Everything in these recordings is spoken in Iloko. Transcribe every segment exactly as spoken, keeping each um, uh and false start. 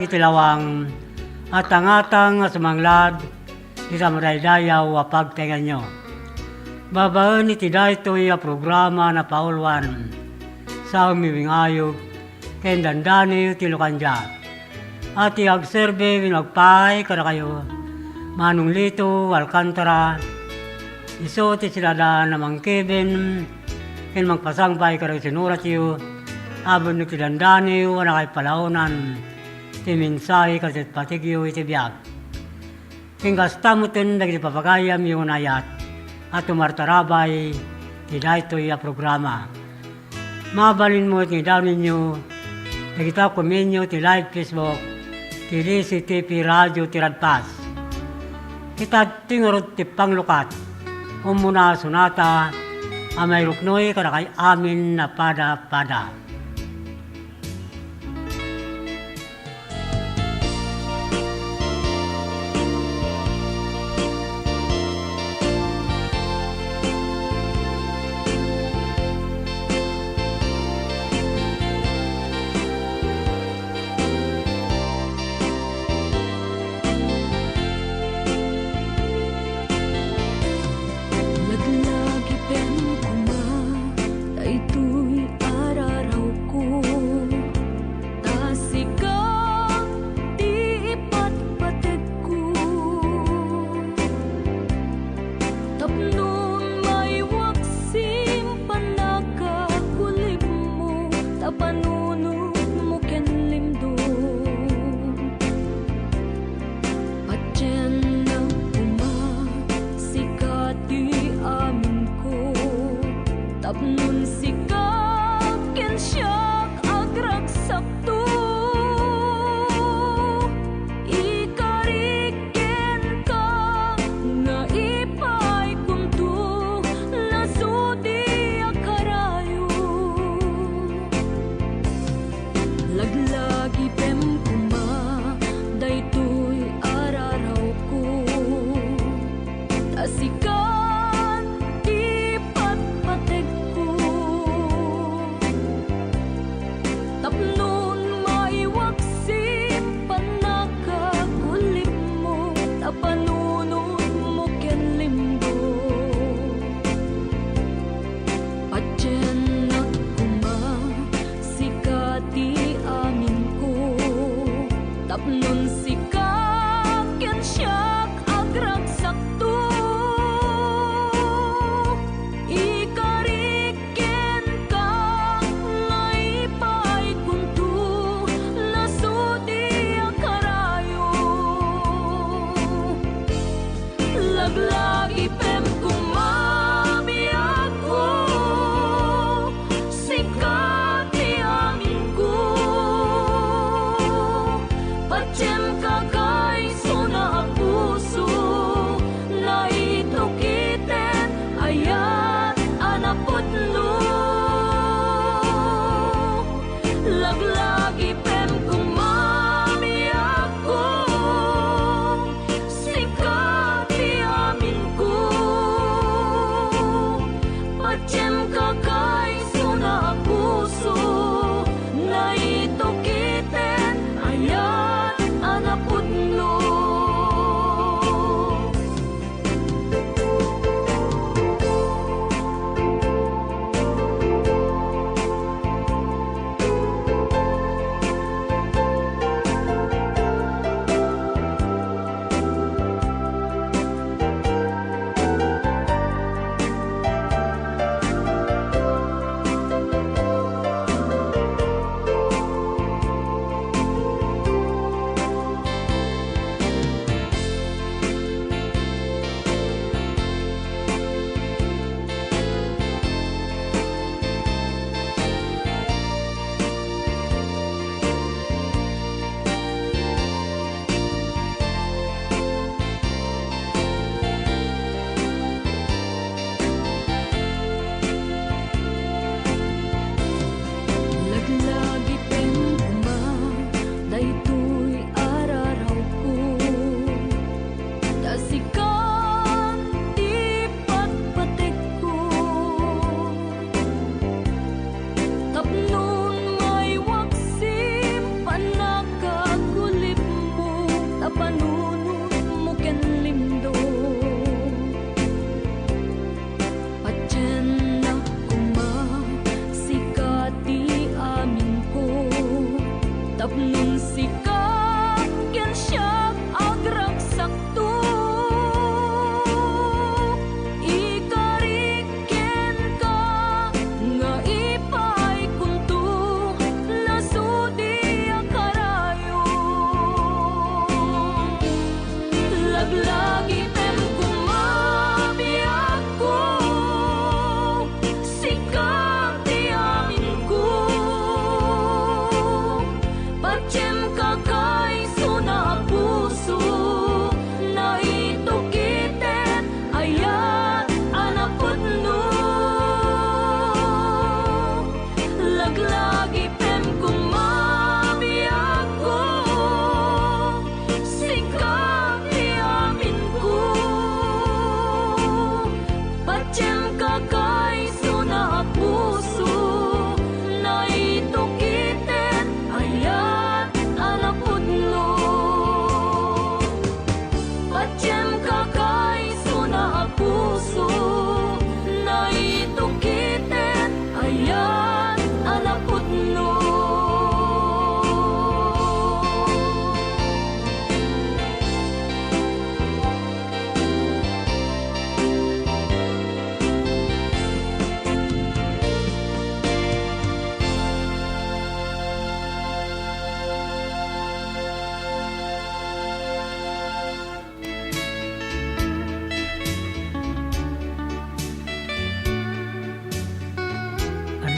Iti lawang, atangatang nga sumanglad iti madaydayaw a pagtaenganyo. Babaen iti daytoy a programa, napauluan, sao miwingayog ken dandaniw ti Lucandia. A ti agserbi wenno agpaay kadakayo, Manong Lito Alcantara, isu ti sinaadaan a mangkibin ken mangpasangbay kadagiti sinuratyo, a wenno ti dandaniw a nakaipalaonan ti mensahe kadagiti patigyo iti biag. Ken kasta metten dagiti papagayamyo nga naayat a tumartarabay ti daytoy a programa. Mabalin met nga idaonenyo dagita a komenyo ti live Facebook ti D C T P Radio ti Radpas. Ita ti ngarud ti panglukat, ummuna a sonata a mairuknoy kadakay amin a pada-pada. Laglagipem koma daytoy a rarawko, ta sika ti ipatpategko. Tapno maiwak simpannaka, kulipmo, ta panunotmo ken limdom. Patiennak koma, sika ti aminko, tapnon sika ken siak agragsakto. Ikarik kenka nga ipaaykonto, nasudi a karayo. Laglagipem koma daytoy a rarawko, ta sika ti patpategko. Tapnon maiwak simpannaka, kulipmo, ta panunotmo ken limdom. Patiennak koma, sika ti aminko, tapnon sika ken siak agragsakto. Ikarik kenka nga ipaaykonto, nasudi a karayo. Laglagipem koma, biagko, sika ti aminko. Patiemka kayso nga a puso, naitukiten, ayat a napudno. Laglagipem koma, biagko, sika ti aminko. Patiemka kayso nga a puso, naitukiten, ayat a napudno. Siak agragsakto, ikarik kenka, nga ipaykonto, nasudi a karayo. Laglagipem koma biagko, sika ti aminko. Patiemka kayso na a puso, naitukitet, ayat a napudno. Laglagipem koma biagko, sika ti aminko. Patiemka kayso na a puso, naitukitet, ayat a napudno. Patiemka kayso na a puso, naitukitet, ayat a napudno.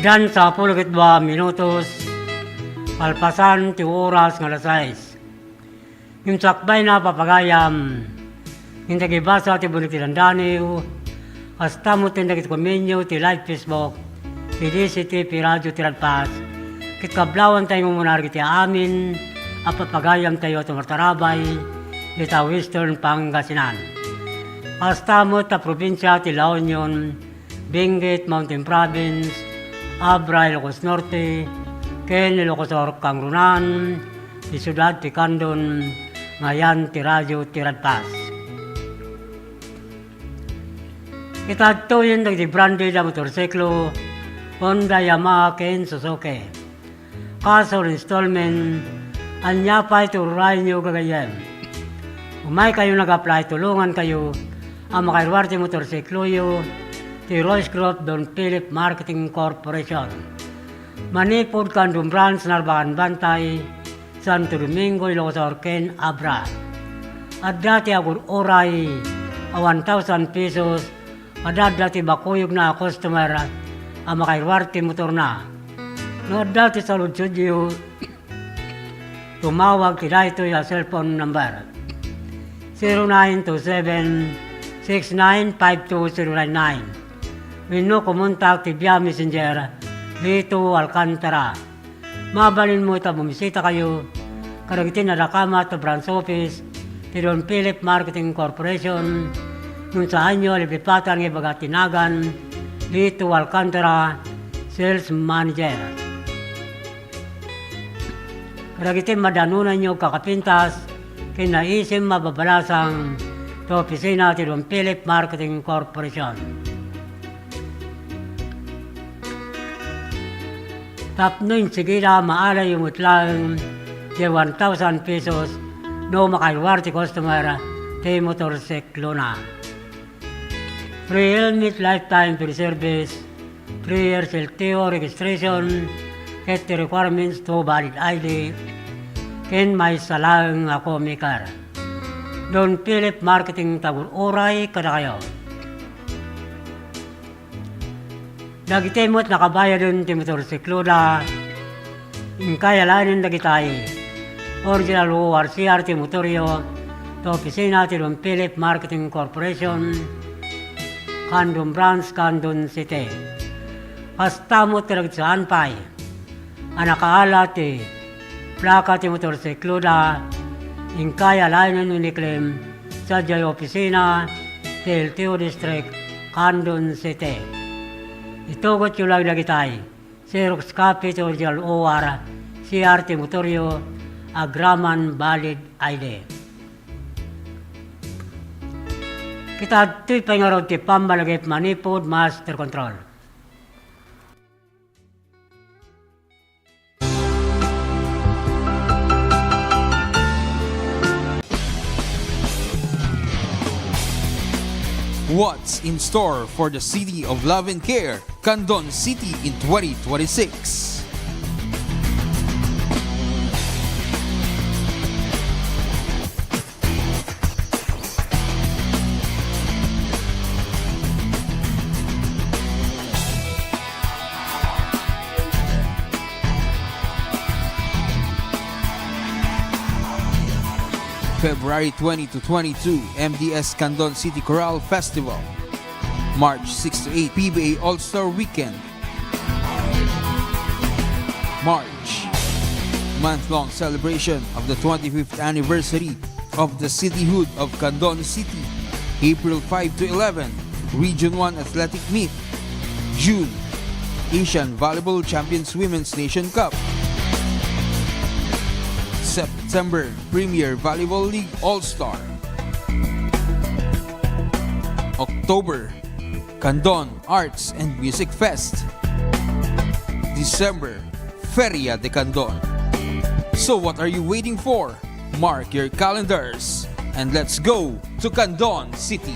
Addan sapuluket dua minutos, kalpasan ti oras nga alas sais. Ngem sakbayna, papagayam, ngem dagiti basa ti Bulig ti Dandaniw, kasta met ken dagiti komenyo ti live Facebook ti D C T P Radio ti Radpas, ket kablawanta nga umuna dagiti amin a papagayamtayo a tumartarabay ita Western Pangasinan. Kasta met ta probinsia ti La Union, Benguet, Mountain Province, Abra, Ilocos Norte, ken Ilocos Sur, kangrunan ti siudad ti Candon, nga ayan ti Radio ti Radpas. Ita adtoyen dagiti branded a motorsiklo, Honda, Yamaha, ken Suzuki. Kas installment, ania pay ti urayyo, gagayyem? Umaykayo nag-apply, tulongankayo a makairuar ti motorsikloyo ti Royce Group Don Philip Marketing Corporation. Manipud Candon Branch, Narbacan Bantay, Santo Domingo, Ilocos Sur, ken Abra. Adda ti agur-uray a one thousand pesos kada adda ti makuyogna a customer a makairuar ti motorna. No adda ti saludsodyo, tumawag ti daytoy a cellphone number, zero nine two seven, six nine five two zero nine nine, wenno kumontak ti via Messenger, Lito Alcantara. Mabalin met a bumisitakayo kadagiti nadakamat a branch office ti Don Philip Marketing Corporation, no saanyo a lipatan nga ibaga ti nagan Lito Alcantara, Sales Manager. Kadagiti madanonanyo kakapintas ken naisim a babalasang ti opisina ti Don Philip Marketing Corporation. Tapno insigida, maalayo met laeng ti one thousand pesos no makairuar ti customer ti motorsiklona. Free helmet, lifetime free service, three years L T O registration, ket ti requirements to valid I D, ken maysa laeng a co-maker. Don Philip Marketing, tagur-uray kadakayo. Dagiti met nakabayaden ti motorsikloda, inkay alaynen dagitay: original O R C R ti motoryo, ti opisina ti Don Philip Marketing Corporation, Candon Branch, Candon City. Kasta met kadagiti saan pay a nakaala ti plaka ti motorsikloda, inkay alaynen wenno iklem sadiay opisina ti L T O District, Candon City. Itugotyo laeng dagitay: xerox copy ti original O R C R ti motoryo, agraman valid I D. Ket adtoy pay ngarud ti pammalagip manipud master control. What's in store for the City of Love and Care, Candon City in twenty twenty-six? February twenty to twenty-two, M D S Candon City Chorale Festival. March six to eight, P B A All-Star Weekend. March, month-long celebration of the twenty-fifth anniversary of the cityhood of Candon City. April five to eleven, Region one Athletic Meet. June, Asian Volleyball Champions Women's Nation Cup. September, Premier Volleyball League All-Star. October, Candon Arts and Music Fest. December, Feria de Candon. So what are you waiting for? Mark your calendars and let's go to Candon City.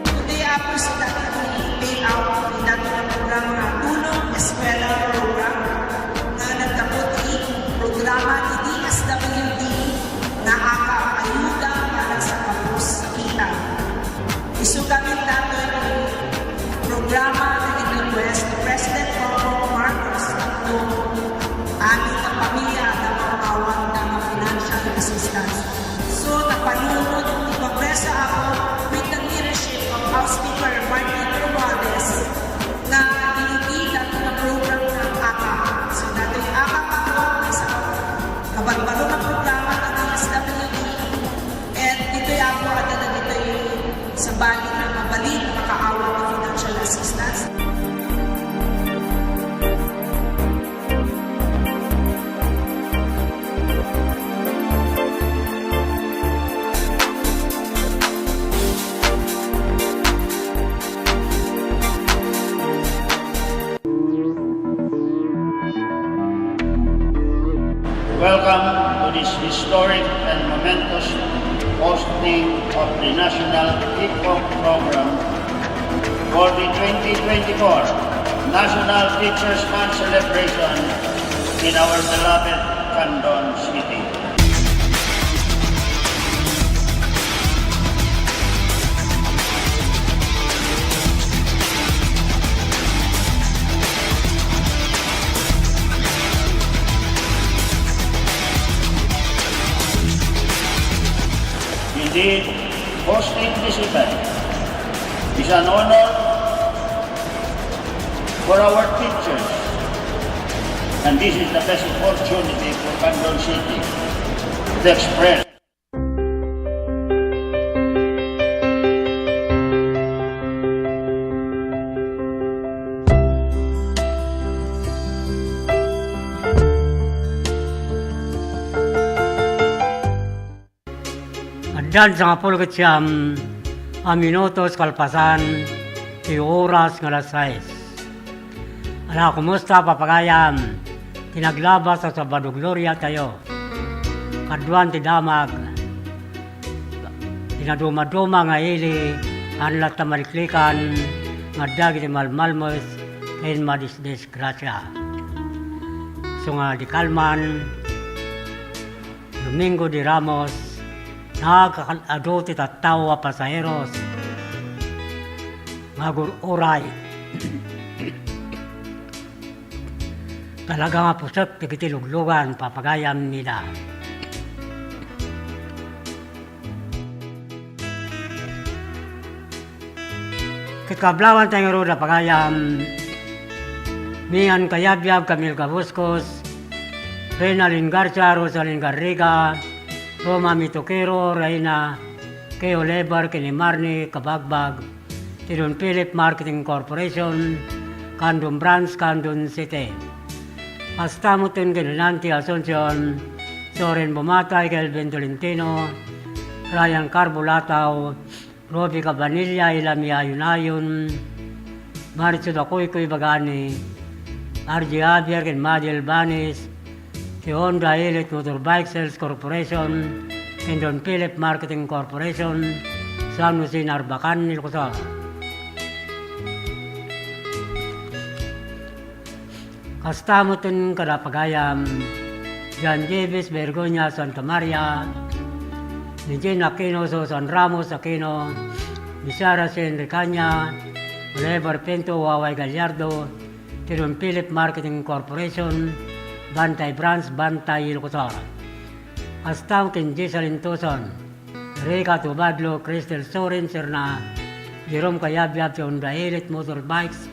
Today, Apo, sa dati ti layout, ti dati nga programa nga Tulong Eskwela Program, nga naggapu ti programa ti D S W D nga AKAP, Ayuda para sa Kapos Sakitan. Isu gamin datoy ti programa nga in-request ni President Bongbong Marcos Junior, amin a pamilya adda maawat nga financial assistance. So, napanunot ti Kongreso, Apo, with the leadership of House Speaker Martin Romualdez, nga inibida ti program nga AKAP. So, datoy AKAP, Apo, maysa a kabarbaro nga programa ti D S W D, and ditoy, Apo, adda dagitoy sabali nga mabalin a makaawat ti financial assistance. Welcome to this historic and momentous hosting of the National Kickoff Program for the twenty twenty-four National Teachers' Month celebration in our beloved Candon City. Indeed, hosting this event is an honor for our teachers, and this is the best opportunity for Candon City to express. Addan sangapulo ket siam a minutos kalpasan ti oras nga alas sais. Ala, kumusta, papagayam? Ti naglabas a Sabado Gloriatayo. Kaduan ti damag. Ti nadumaduma nga ili, haan latta maliklikan nga adda iti malmalmes ken madisdisgrasia. Isu nga di kalman, Domingo de Ramos, nagkakal-adu ti tattao a pasaheros nga agur-uray. Talaga nga pusek dagiti luglugan, papagayam, ida. Ket kablawan tayo ngarud, papagayam, Mian Kayabyab, Camille Cabuscos, Renalyn Garcia, Rosalyn Garriga, Roma Mitoquero, Reina K. Oliver, ken ni Marnie Kabagbag, ti Don Philip Marketing Corporation, Candon Branch, Candon City. Kasta met ken ni Nanti Asuncion, Soren Bumatay, Kelvin Tolentino, Ryan Carbulataw, Ruby Cabanilla, Ilami Ayunayon, Marichu Dakoykoy Bagani, R J Javier ken Madi Albanes, ti Honda Elite Motorbike Sales Corporation, ken Don Philip Marketing Corporation, San Jose Narbacan, Ilocos Sur. Kasta met ken kada pagayam, John Jebes Bergoña Santa Maria, ni Jean Aquino, Susan Ramos Aquino, ni Sarah Sen Ricanya, Oliver Pinto, Waway Gallardo, ti Don Philip Marketing Corporation, Bantay Branch, Bantay, Ilocos Sur. Kasta ken Giselle Intuson, Rica Tubadlo, Cristel Sorin Serna, Jerome Kayabyab ti Honda Elite Motorbikes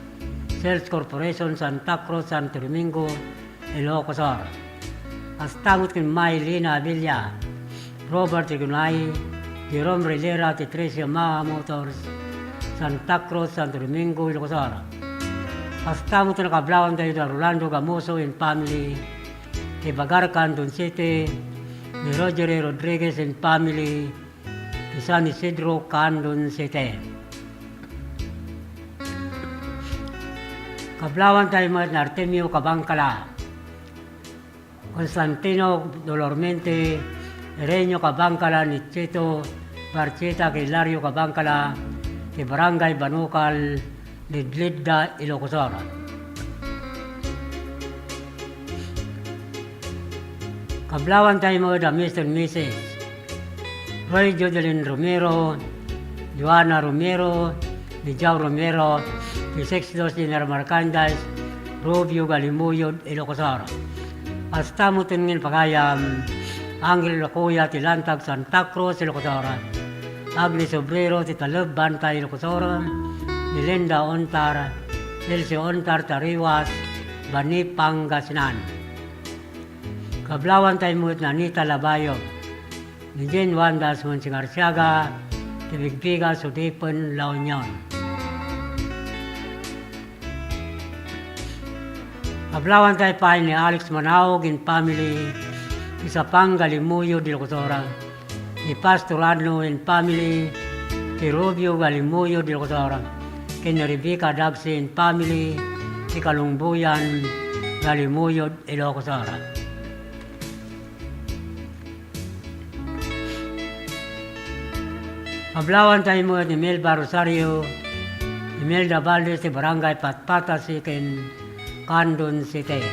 Sales Corporation, Santa Cruz, Santo Domingo, Ilocos Sur. Kasta met ken Maylina Abella, Robert Rigunay, Jerome Rivera ti Tres Yamaha Motors, Santa Cruz, Santo Domingo, Ilocos Sur. Kasta met ken kablaawan tayo da Rolando Gamoso and family, ti Bagar, Candon City, ni Rogery Rodriguez and family, ti San Isidro, Candon City. Kablaawan tayo met ni Artemio Cabangcala, Constantino Dolormente, Irenio Cabangcala, ni Chito Barchita, ken Hilario Cabangcala, ti Barangay Banukal, Lidlidda, Ilocos Sur. Kablaawan tayo met da Mister and Missus Roy Jodelin Romero, Joanna Romero, ni Jao Romero, ti six dos General Merchandise, Rubio, Galimuyod, Ilocos Sur. Kasta met ken ni pagayam, Angel Lacuya ti Lantag, Santa Cruz, Ilocos Sur. Agnes Obrero ti Taleb, Bantay, Ilocos Sur, ni Linda Ontar, Elsie Ontar, Tariwas, Bani, Pangasinan. Kablaawan tayo met ni Anita Labayo, ni Jane Wanda Sumon Singarsiaga, ti Bigbiga, Sudipen, La Union. Kablaawan tayo pay ni Alex Manaog and family, ti Sapang, Galimuyod, Ilocos Sur, ni Pastor Adno and family, ti Rubio, Galimuyod, Ilocos Sur, ken ni Rebecca Dagsi and family, ti Kalungbuyan, Galimuyod, Ilocos Sur. Kablaawan tayo met ni Melba Rosario, Imelda Valdez ti Barangay Patpata, Siquem, Candon City.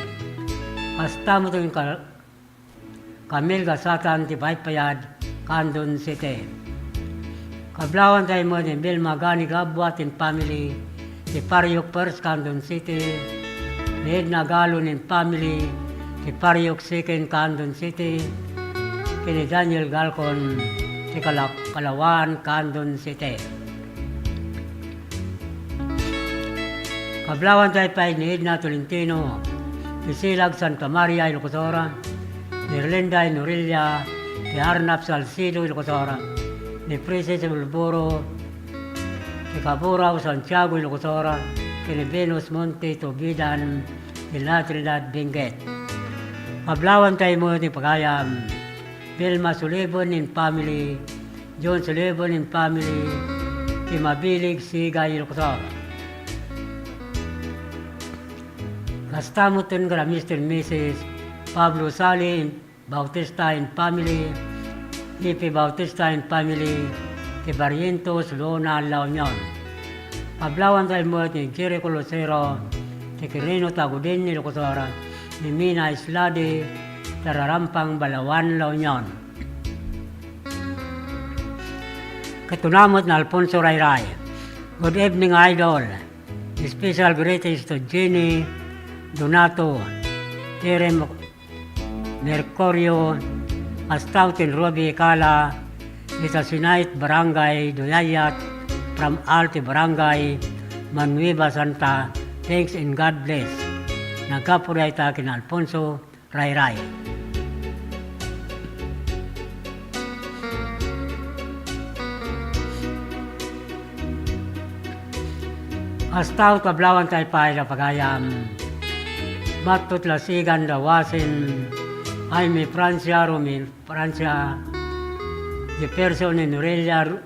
Kasta met ken Ka-, Camille Gasatan ti Paypayad, Candon City. Kablaawan tayo met ni Vilma Gani Gabuat and family, ti Pariok First, Candon City, ni Edna Galon and family, ti Pariok Second, Candon City, ken ni Daniel Galcon, ti Kala-, Kalawan, Candon City. Kablaawan tayo pay ni Edna Tolentino, ti Silag, Santa Maria, Ilocos Sur, ni Erlinda and Norelia, ti Arnap, Salcedo, Ilocos Sur, ni Princess Bulburo, ti Cabora, Santiago, Ilocos Sur, ken ni Venus Monte, Tubidan, ti La Trinidad, Benguet. Kablaawan tayo met ni pagayam, Vilma Sullivan and family, John Sullivan and family, ti Mabilig, Sigay, Ilocos Sur. Kasta met ken ni Mister and Missus Pablo Sali Bautista and family, Ipi Bautista and family, ti Barrientos, Lona, La Union. Kablaawan tayo met ni Jericho Lucero, ti Quirino, Tagudin, Ilocos Sur, ni Mina Islade, ti Rarampang, Balaoan, La Union. Ket kuna met ni Alfonso Rayray, "Good evening, Idol. Special greetings to Jenny Donato, Tere Mo-, Mercurio, kasta met ken Ruby Cala, ita Sinait Barangay Duyayat, from Alti Barangay, Manuiba Santa. Thanks and God bless." Naggapu dayta ken Alfonso Rayray. Kasta, kablawanta pay da pagayam, matut lasigan da Wasin Jaime Francia, Romin Francia, Jefferson Noreña,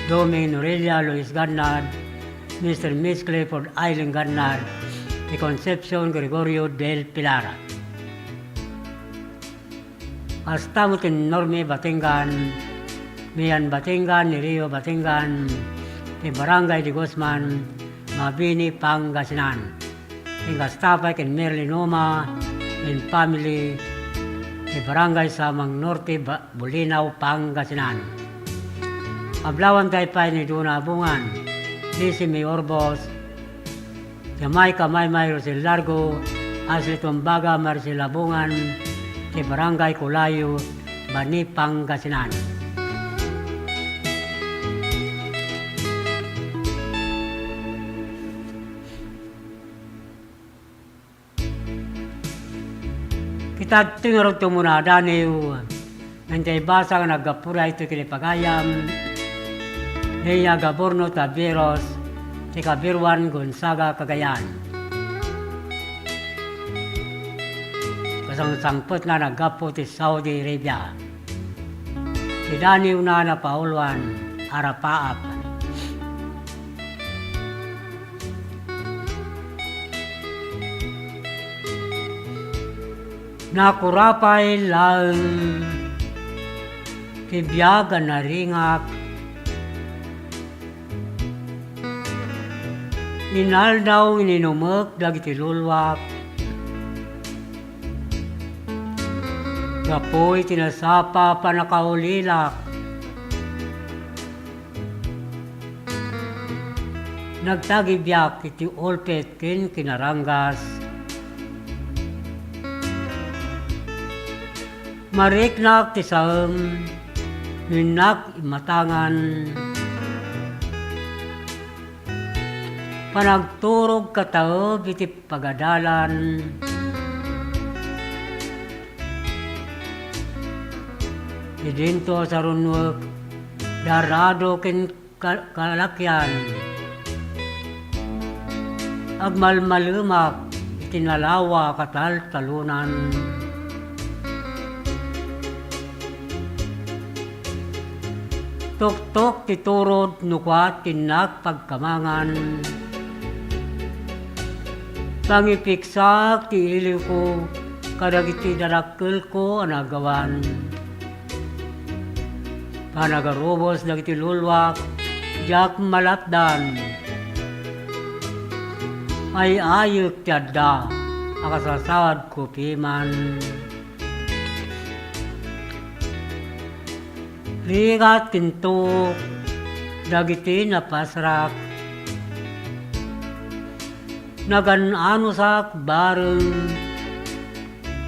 Doming Noreña, Luis Gannad, Mister Miss Clifford Eileen Gannad, ti Concepcion Gregorio del Pilar. Kasta met ni Normi Batingan, Mian Batingan, ni Rio Batingan, ti Barangay de Guzman, Mabini, Pangasinan. Ken kasta pay ken Merlin Uma ken family, ti Barangay Samang Norte, Ba-, Bolinao, Pangasinan. Kablawanta pay ni Dona Abungan, Lizzie May Orbos, Jamaica Maymay Rosel Largo, Ashley Tumbaga, Marcel Abungan, ti Barangay Colayo, Bani, Pangasinan. Kitadto ngarud ti umuna a daniw, ngem ti naibasa nga naggapu daytoy ken ni pagayam, Lea Gaborno Taveros, ti kabiruan Gonzaga, Cagayan. Kasangsangpetna, naggapu ti Saudi Arabia. Ti daniwna a napauluan, Arapaap. Nakurapay laeng ti biag a naringak. Inaldaw nga ininumek dagiti luluak. Gapu iti nasapa a pannakaulilak, nagtagibiak iti ulpet ken kinaranggas. Mariknak ti saem, innak imatangan. Panagturog kataeb iti pagadalan. Idinto a sarunwek, darado ken ka-, kalakian. Agmalmalemak iti nalawa a kataltalonan. Tuktok ti turod no kuat ti innak pagkamangan. Pangipiksaak ti iliwko kadagiti dadakkelko a nagawan. Panagarubos dagiti luluak, diak malapdan. Ay-ayek ti adda a kasasaadko piman. Rigat ken tuok dagiti napasrak. Nagan-anusak bareng,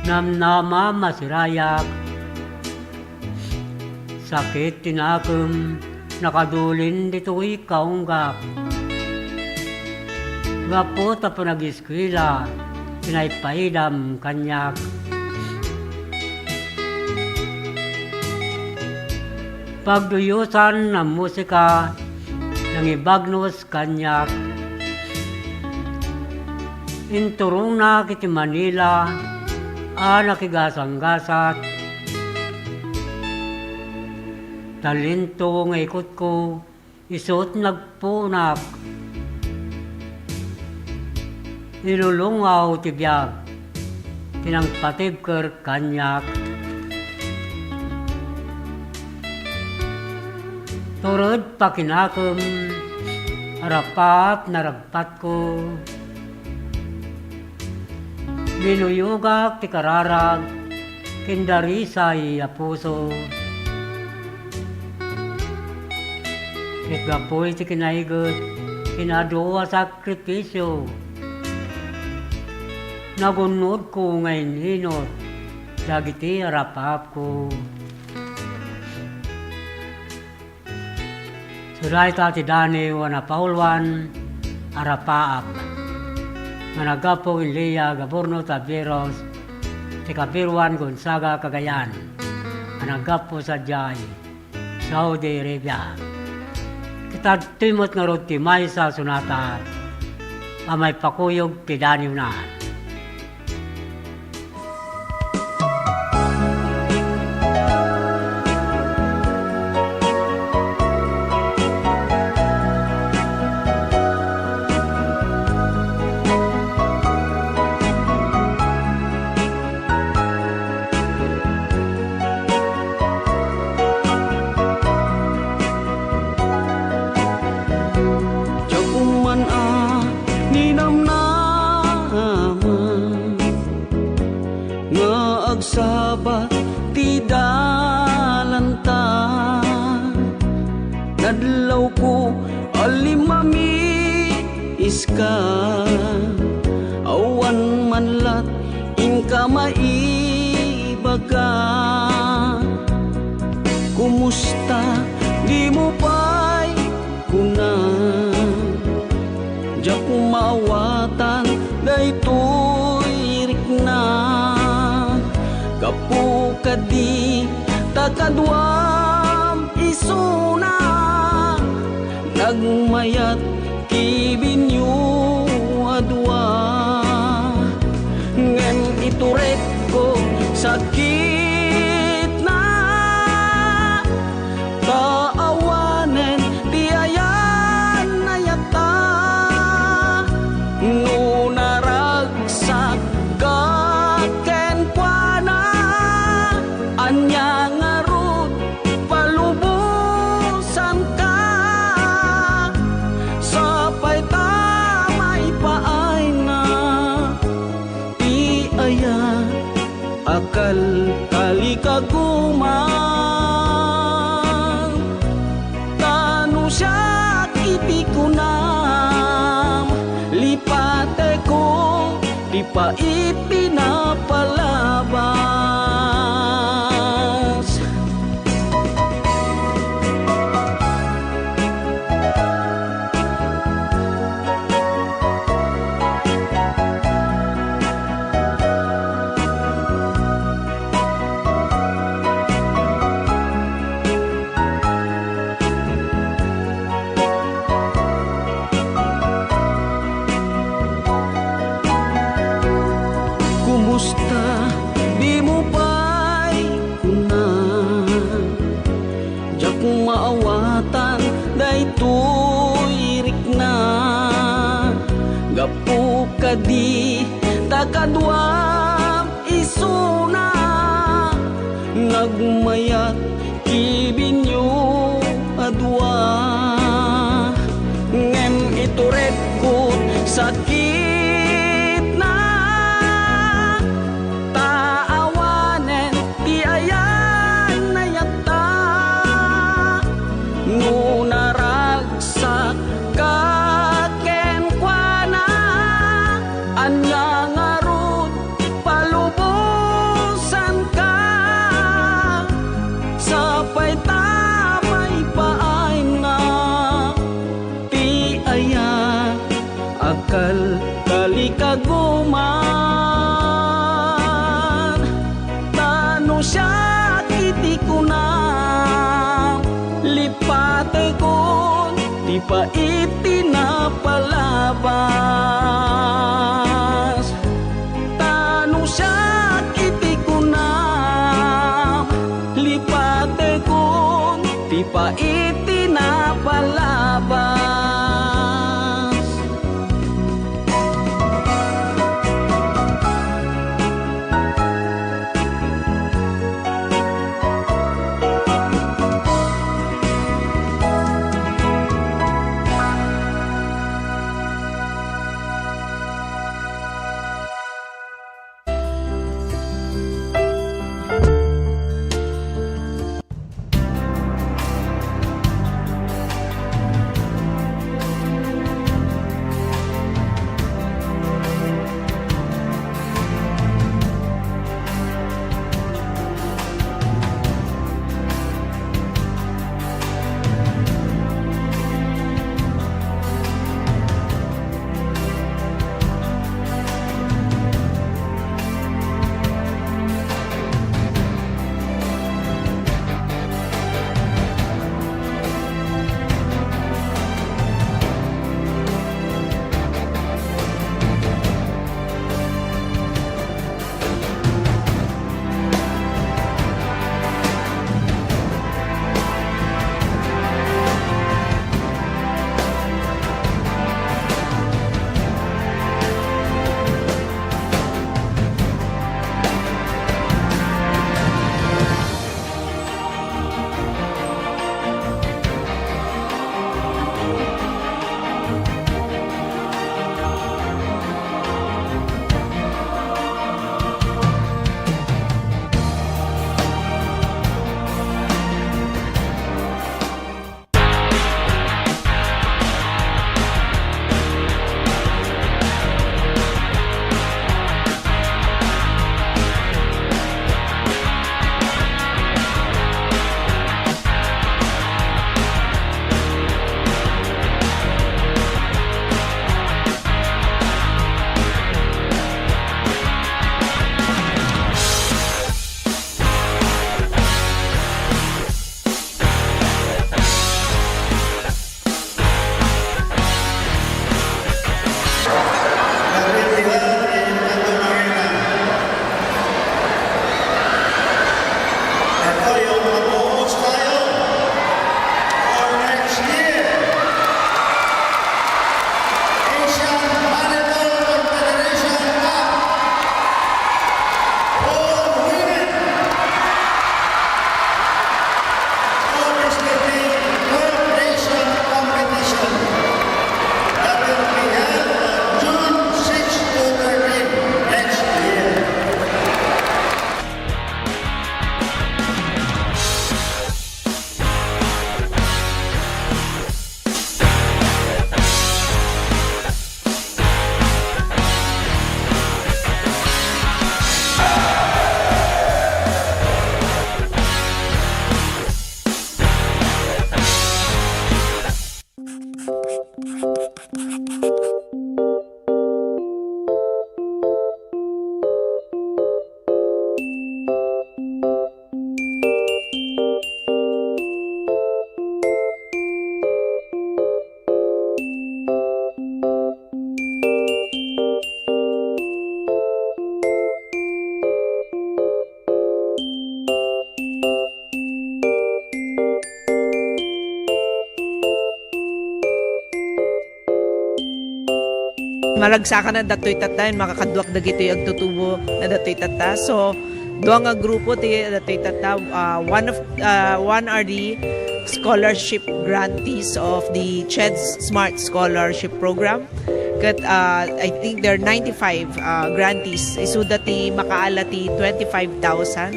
namnama masirayak. Sakit ti nakem, nakadulin ditoy kaunggak. Gapu ta panagis- eskuela, pinaypaydam kaniak. Pagduyosan a musika, nangibagnos kaniak. Inturongnak iti Manila a nakigasanggasat. Talento nga ikutko, isut' nagpuonak. Ilulungaw ti biag ti nangpatibker kaniak. Tured pakinakem, Arapaap naragpatko. Binuyogak ti kararag ken darisay a puso. Ket gapu iti kinaiget ken adu a sakripisio, nagunnodko nga in-inut dagiti arapaapko. Isu dayta ti daniw a napauluan, Arapaap. nga naggapu ken Lea Gaburno Taveros, ti kabiruan Gonzaga, Cagayan, a naggapu sadiay Saudi Arabia. Ket adtoy met ngarud ti maysa a sonata a maipakuyog ti daniwna. Diak man a ninamnama nga agsabat ti dalanta. Nadlawko a limmamiska, awan man lat inka maibaga. Kumusta? Dimo pay kuna. Diak maawatan daytoy rikna. Gapu kadi ta kaduam isuna, nagmayat ti binio a dua. Ngem ituredko sakitna, ta awanen ti ayan-ayatta. No naragsak ka kenkuana, ania ngarud palubosanka? Sapay ta maipaayna ti aya a kalkalikaguman. Ta no siak iti kunam, lipateko ti pait ti napalabas. Kumusta? Dimo pay kuna. Diak maawatan daytoy rikna. Gapu kadi ta kaduam isuna, nagmayat ti binio a dua. Ngem ituredko sakitna, ta awanen ti ayan-ayatta. No naragsak ka kenkuana, ania ngarud palubosanka? Sapay ta maipaayna ti aya a kalkalikaguman. Ta no siak iti kunam, lipatekon ti pait ti napalabas. Ta no siak iti kunam, lipatekon ti pait ti napalabas. Volleyball Confederation Cup for women. Overseas Cooperation Competition that will be held on June six to thirteen next year. Maragsakan a datoy tatta, makakaduak dagitoy agtutubo na datoy tatta. So, dua nga grupo ti datoy tatta. Ah, one of, ah, one are the scholarship grantees of the CHED Smart Scholarship Program. Ket, ah, I think there are ninety-five, ah, grantees. Isuda ti makaala ti twenty-five thousand.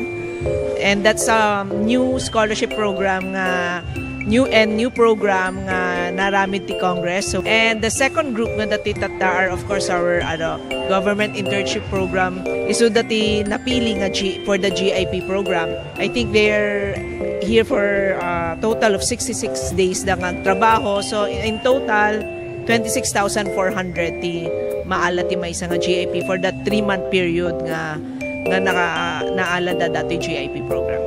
And that's a new scholarship program nga new and new program nga naaramid ti Congress. So, and the second group nga datoy tatta are, of course, our, ano, government internship program. Isuda ti napili nga G, for the G I P program. I think they're here for a total of sixty-six days da nga agtrabaho. So, in total, twenty-six thousand four hundred ti maala ti maysa nga G I P for that three-month period nga, nga naka-, naala da datoy G I P program.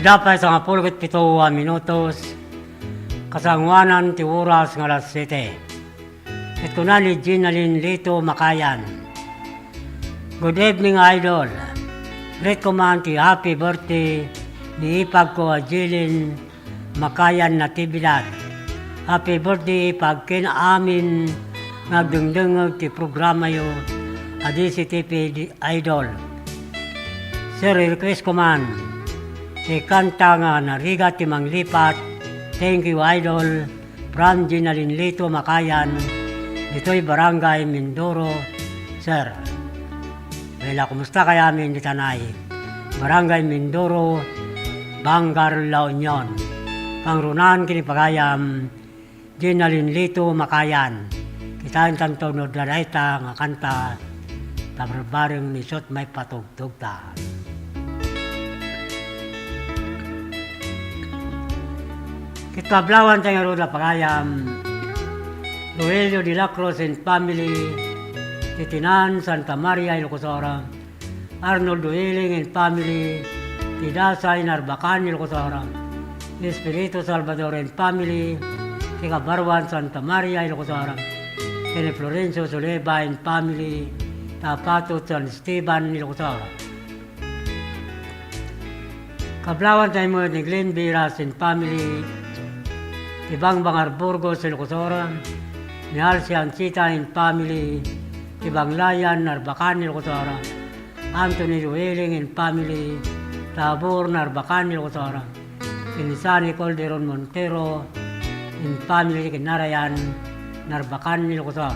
Dapay sangapulo ket pito a minutos, kasangoanan ti oras nga alas siete. Ket kuna ni Jean Alin Lito Makayan, "Good evening, Idol. Greet ko man ti happy birthday ni ipagko a Jean Alin Makayan Natividad. Happy birthday, ipag, ken amin nga agdengdengngeg ti programayo a D C T P di-, Idol. Sir, i-request ko man ti kanta nga Narigat ti Manglipat. Thank you, Idol. From Jean Alin Lito Makayan, ditoy Barangay Mindoro, Sir." Well, kumusta kayami dita, nay? Barangay Mindoro, Bangar, La Union. Kangrunaan ken ipagayam, Jean Alin Lito Makayan. Kitaentanto no adda dayta nga kanta, ta barbareng ni isut' maipatugtogta. Ket kablawanta ngarud a pagayam, Rogelio de la Cruz and family, ti Tinan, Santa Maria, Ilocos Sur. Arnoldo Iling and family, ti Dasay, Narbacan, Ilocos Sur. Espiritu Salvador and family, ti Kabaruan, Santa Maria, Ilocos Sur. Ken ni Florencio Suleba and family, ti Apatot, San Esteban, Ilocos Sur. Kablawanta met ni Glenn Viras and family, ti Bangbangar, Burgos, Ilocos Sur. Ni Alcia Anchita and family, ti Banglayan, Narbacan, Ilocos Sur. Anthony Dueling and family, Tabor, Narbacan, Ilocos Sur. Ken ni Sunny Calderon Montero and family, Kinarayan, Narbacan, Ilocos Sur.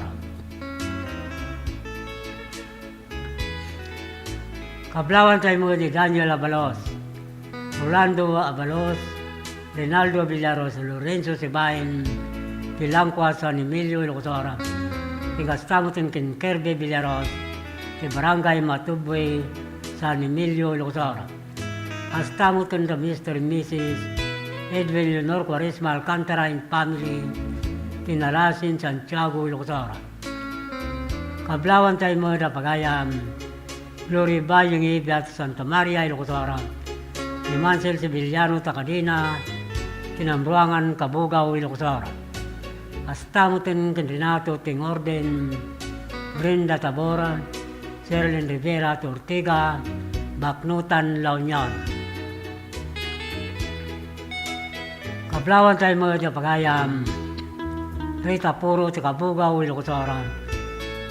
Kablawanta met ni Daniel Abalos, Rolando Abalos, Rinaldo Villaros, Lorenzo Sibain, ti Langkua, San Emilio, Ilocos Sur. Ken kasta met ken Kirby Villaros, ti Barangay Matubwe, San Emilio, Ilocos Sur. Kasta met ken da Mister and Missus Edwin Leonor Cuaresma Alcantara and family, ti Nalasin, Santiago, Ilocos Sur. Kablawanta met a pagayam, Glory Bayeng Ibia ti Santa Maria, Ilocos Sur. Ni Mansel Sevillano ta Cadena, ti Nambruangan, Cabugao, Ilocos Sur. Kasta met ken Renato Ting Orden, Brenda Tabor, Sherlyn Rivera ti Ortiga, Baknotan, La Union. Kablawanta met a pagayam, Rita Puro ti Cabugao, Ilocos Sur.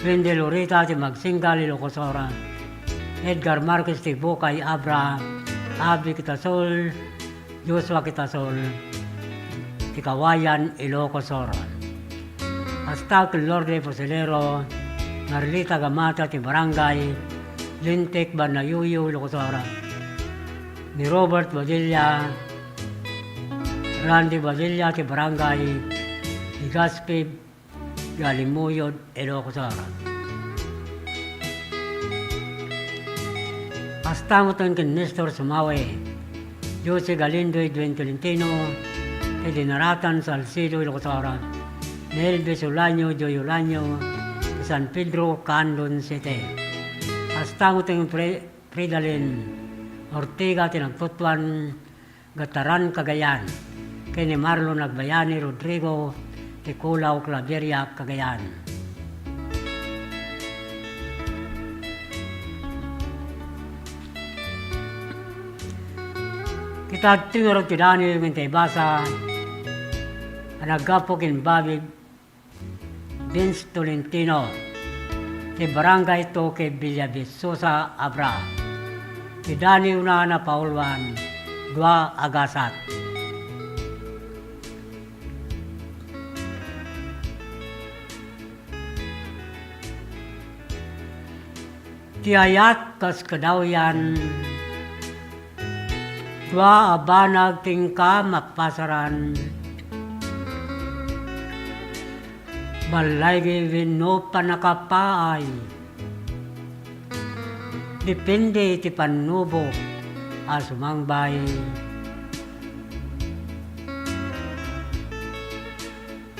Wendy Lorita ti Magsinggal, Ilocos Sur. Edgar Marquez ti Bukay, Abra. Abby Quitasol, Joshua Quitasol, ti Kawayan, Ilocos Sur. Kasta ken Lourdes Fusilero, Marlita Gamata ti Barangay Lintik, Banayuyu, Ilocos Sur. Ni Robert Badilla, Randy Badilla ti Barangay Legazpi, Galimuyod, Ilocos Sur. Kasta met ken Nestor Sumawe, Josie Galindo, Edwin Tolentino, ti Dinaratan, Salcedo, Ilocos Sur. Ni Elvis Olaño, Joy Olaño, ti San Pedro, Candon City. Kasta met ken Fre-, Fridalin Ortega ti Nagtutuan, Gataran, Cagayan, ken ni Marlon Agbayani Rodrigo ti Culao, Claveria, Cagayan. Kita ti ngarud ti Daniel nga intay basa a naggapu ken Bobby Vince Tolentino, ti Barangay Toque, Villavicosa, Abra. Ti Daniel na napauluan, dua a gasat. Ti ayat kas kadawyan, dua a banag ti inka mapasaran. Ballaygi wenno pannakapaay. Depende iti pannubok a sumangbay.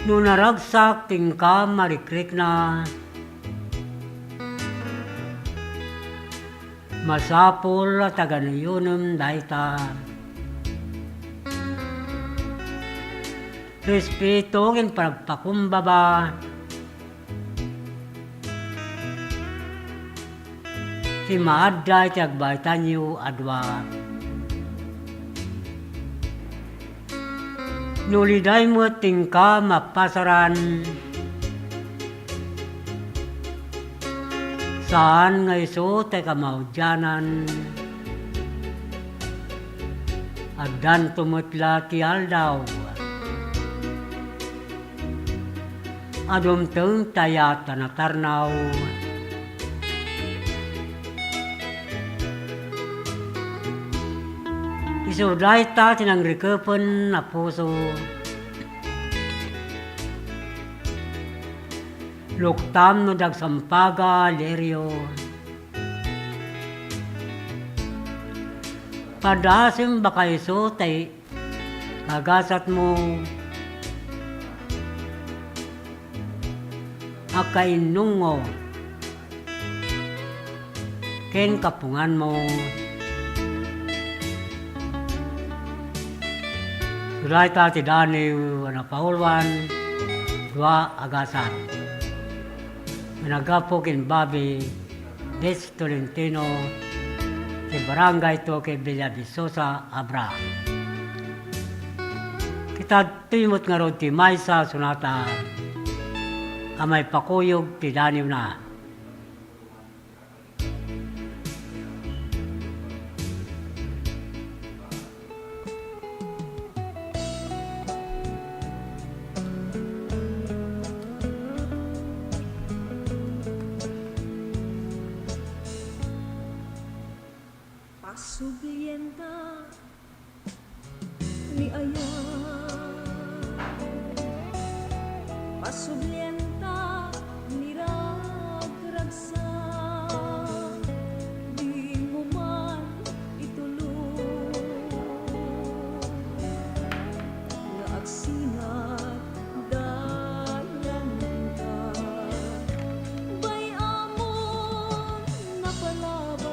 No naragsak ti inka marikrikna, masapul a taganuyonem dayta. Respeto ken panagpakumbaba ti maadda iti agbaetanyo a dua. No uliday met ti inka mapasaran, saan nga isu ti kamaudianan. Addanto met la ti aldaw. A dumteng ti ayat a natarnaw. Isu dayta ti nangrikepen a puso. Luktam no dagsampaga, lirio. Padasem baka isu ti kagasatmo a kainnungo ken kapunganmo. Dayta ti daniw a napauluan, dua a gasat. Naggapu ken Bobby Des Tolentino ti Barangay Duque, Villavicosa, Abra. Kitadtoy met ngarud ti maysa a sonata a maipakuyog ti daniwna. Pasublienta ni ayat. Pasublienta ni ragragsak. Dimo man itulong nga agsinat dalanka. Bay-amon napalabas,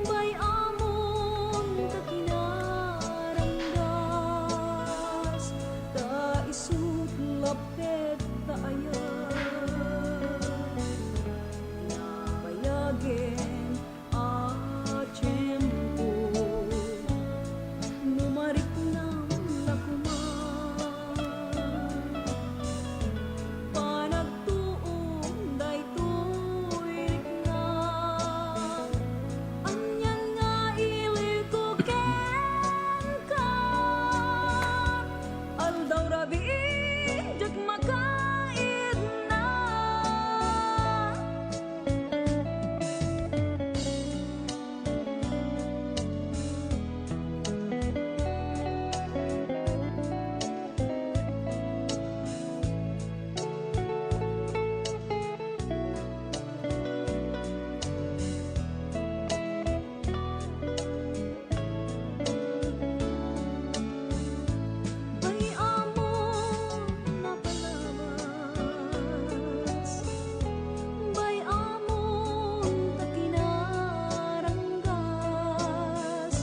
bay-amon ta kinaranggas, ta isut' lappet ta ayat. Nabayagen a tiempo, no mariknam la koma. Panagtuon daytoy riknam, anian nga iliwko kenka. Aldaw rabii, diak makaidna. Bay-amon napalabas, bay-amon ta kinaranggas,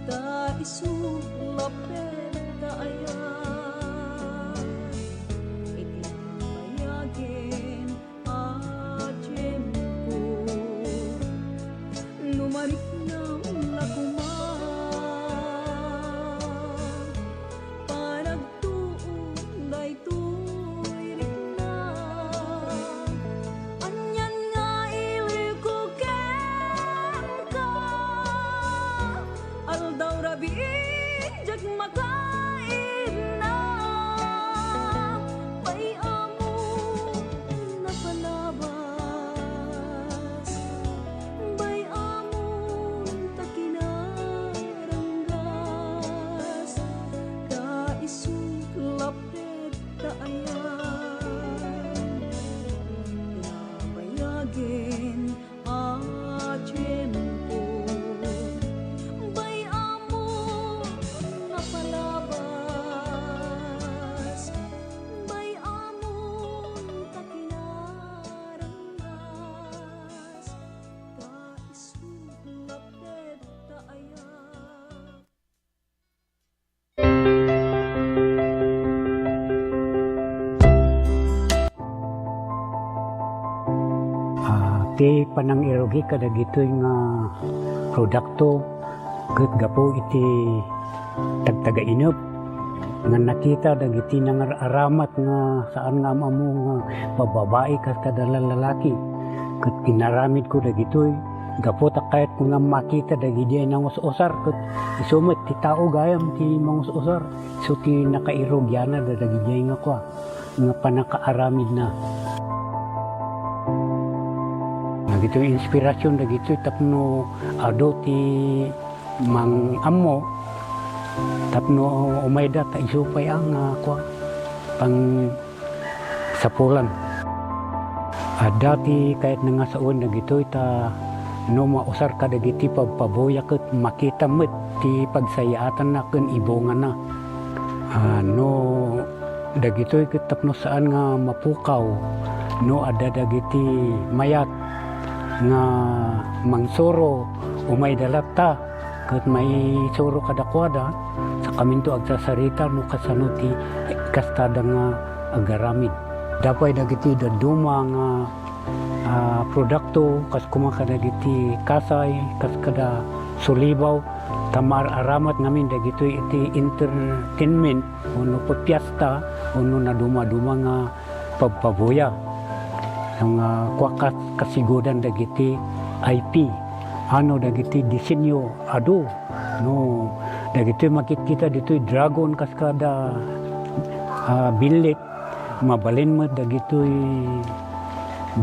ta isut' lappet ta ayat. Iti nabayagen a tiempo, no mariknam la koma. Panagtuon daytoy riknam, anian nga iliwko kenka. Aldaw rabii, diak makaidna. Bay-amon napalabas, bay-amon ta kinaranggas, ta isut' lappet ta Ti panangirugi kadagitoy nga produkto ket gapu iti tagtagainep nga nakita dagiti nangar-aramat nga saan nga am-ammo nga babbabai kas kada lalaki. Ket inaramidko dagitoy gapu ta kayatko nga makita dagidiay nangus-usar ket isu met ti tao gayam ti mangus-usar. Isu ti nakairugianna dagiti nga kua, nga pannakaaramidna. Dagitoy inspirasyon dagitoy tapno adu ti mang-ammo, tapno umayda ta isu pay a nga kua, pang sapulan. Adda ti kayatna nga sawen dagitoy ta no mausar kadagiti pabpabuya ket makita met ti pagsayaatanna ken ibungana. Ah, no dagitoy ket tapno saan nga mapukaw, no adda dagiti mayat nga mangsuro, umayda latta ket maisuro kadakuada, sakaminto agsasarita no kasano ti kastada nga agaramid. Adda pay dagiti dadduma nga, ah, produkto, kas koma kadagiti kasay, kas kada sulibaw, ta maar-aramat ngamin dagitoy iti entertainment, wenno piesta, wenno nadumaduma nga pabpabuya. Nga kua kas-, kasigudan dagiti I P. Ano dagiti disenyo adu. No, dagitoy makitkita ditoy dragon kas kada, ah, binlit. Mabalin met dagitoy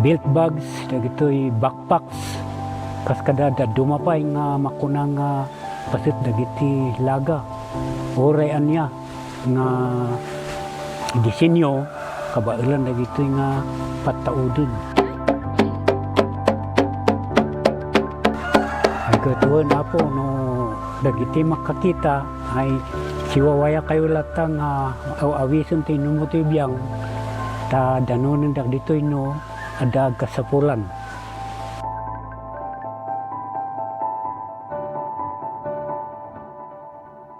belt bags, dagitoy backpacks. Kas kada dadduma pay nga makuna nga paset dagiti laga. Uray ania nga disenyo, kabaelan dagitoy nga pattauden. Ay, ket wen, Apo, no dagiti makakita, ay, siwawayakayo latta nga aw-awisen ti inummo ti biang, ta danonen dagitoy no adda agkasapulan.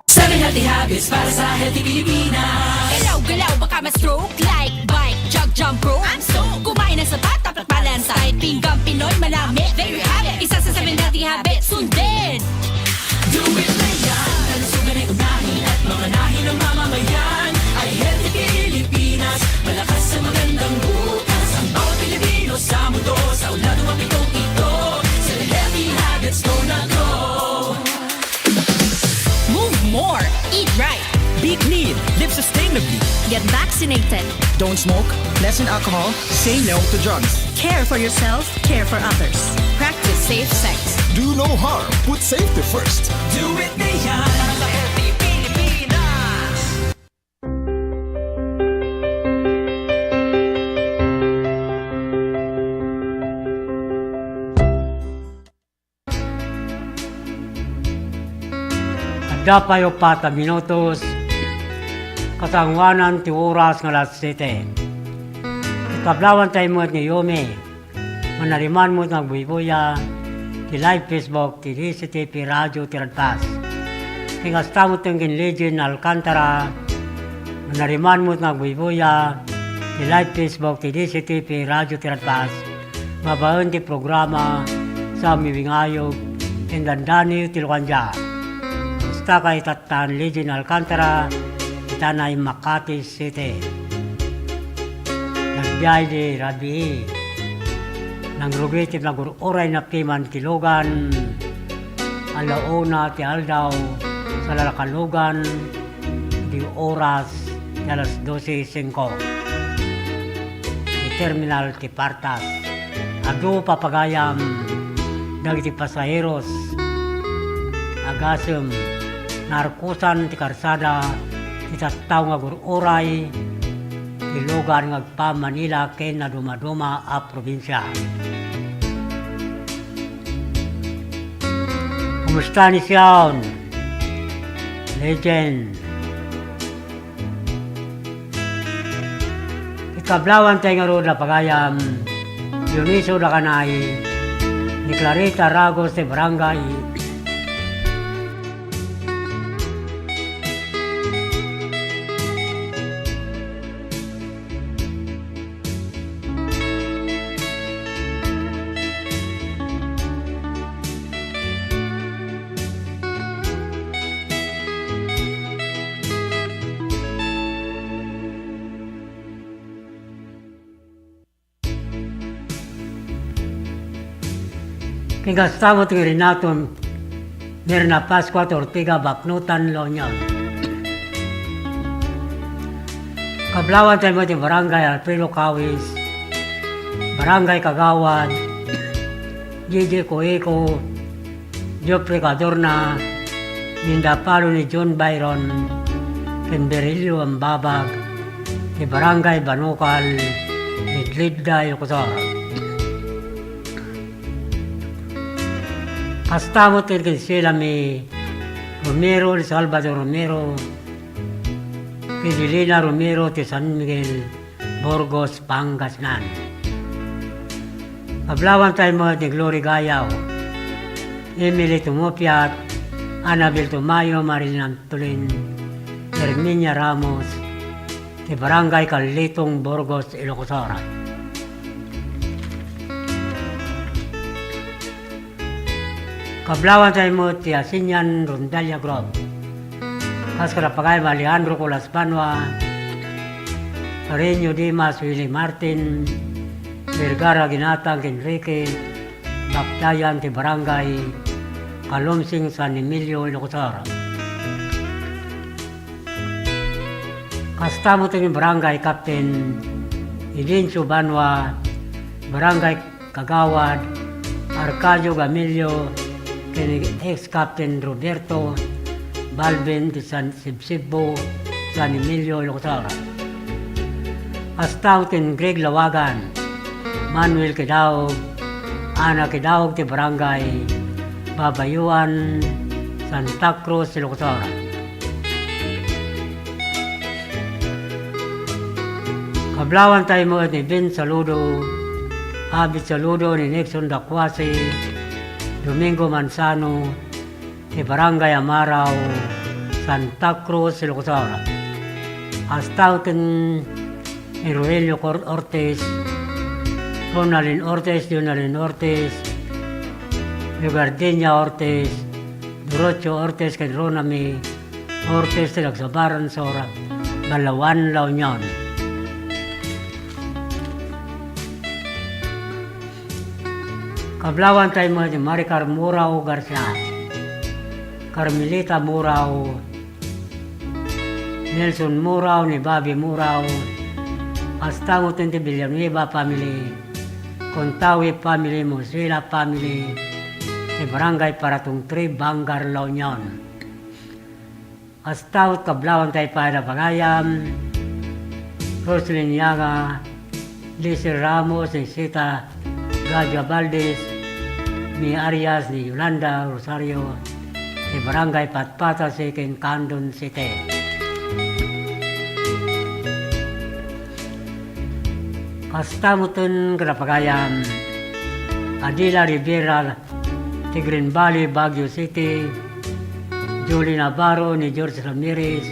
Seven healthy habits para sa healthy Pilipinas. Galaw-galaw, baka ma-stroke. Like, bike, jog, jump rope. I'm stoked. Kumain ng sapat, dapat balansay. Pinggang Pinoy, manami, there you have it. Isa sa seven healthy habits, sundin. Do it na yan. Kalusugan ay unahin at mamanahin ng mamamayan. Ay healthy Pilipinas, malakas sa magandang bukas. Ang bawat Pilipino sa mundo, sa ulado mapitong ito. Seven healthy habits, go na go. Move more. Eat right. Be clean. Live sustainably. Get vaccinated. Don't smoke. Lessen alcohol. Say no to drugs. Care for yourself. Care for others. Practice safe sex. Do no harm. Put safety first. Do it na yan. Sa healthy Pilipinas. Adda pay uppat a minutos kasangoanan ti oras nga alas siete. Ikablawantay met nga Yumi, manariman met nga agbuybuya ti live Facebook ti D C T P Radio ti Radpas. Ken kasta met ken Legend Alcantara, manariman met nga agbuybuya ti live Facebook ti D C T P Radio ti Radpas. Babaen ti programa Sammiwingayog ken Dandani ti Lukandia. Kasta kay tattan Legend Alcantara, itanay Makati City. Nagbiay di rabii. Nangrugi ti nagur-uray napiman ti lugan. Ala una ti aldaw, sa lalakalugan, di oras ti alas dose singko. Ti terminal ti Partas. Adu papagayam dagiti pasaheros. Agasem, naarkosan ti karsada ti tattao nga gur-uray ti lugar nga agpa-Manila ken nadumaduma a probinsia. Kumusta ni Sion? Legend. Ikablawantay ngarud a pagayam, Dionisio Dakanay, ni Clarita Ragos ti Barangay. Ken kasta met ni Renato Mirna Pascua ti Ortega, Baknotan, La Union. Kablawantay met ti Barangay Alfredo Cawis, Barangay Kagawad, J J Coeco, Geoffrey Cadorna, Linda Palo ni John Byron, ken Virgilio Ambabag, ti Barangay Banukal, Leadleadda, Ilocos Sur. Kasta met ken Silami Romero, ni Salvador Romero, ken Lilina Romero ti San Miguel, Burgos, Pangasinan. Kablawantay met ni Glory Gayaw, Emily Tumupiat, Annabel Tumayo, Marilyn Antolin, Herminia Ramos, ti Barangay Carletong, Burgos, Ilocos Sur. Kablawantay met ti Asinian Rondalia Group. Kas kadapagayam Alejandro Colas Banua, Renio Dimas, Willie Martin, Vergara Ginatang, Enrique, Bakdayan ti Barangay Calumsing, San Emilio, Ilocos Sur. Kasta met ti Barangay Captain Edencio Banua, Barangay Kagawad Arcadio Gamilio, ken ex-Captain Roberto Balbin ti San Sibsibbo, San Emilio, Ilocos Sur. Kasta met ken Greg Lawagan, Manuel Kidaog, Ana Kidaog ti Barangay Babayuan, Santa Cruz, Ilocos Sur. Kablawantay met ni Ben Saludo, Abid Saludo, ni Nixon Dacuase, Domingo Manzano, ti Barangay Amarao, Santa Cruz, Ilocos Sur. Kasta met ken ni Rogelio Cor-, Ortiz, Ronaldin Ortiz, Leonaldin Ortiz, Gardenia Ortiz, Dorocho Ortiz, ken Ronami Ortiz ti nagsabaran sa Balawan, La Union. Kablawantay met ni Maricar Murao Garcia, Carmelita Murao, Nelson Murao, ni Bobby Murao, kasta met ti Villanueva family, Contawi family, Mosela family, ti Barangay Paratong three, Vanguard, La Union. Kasta met kablawantay pay a pagayam, Roselyn Yaga, Lizzie Ramos, Sita Gadia Valdez, Mi Arias, ni Yolanda Rosario, ti Barangay Patpata, Siquem, Candon City. Kasta met ti kadapagayam, Adela Rivera, ti Green Valley, Baguio City, Julie Navarro, ni George Ramirez,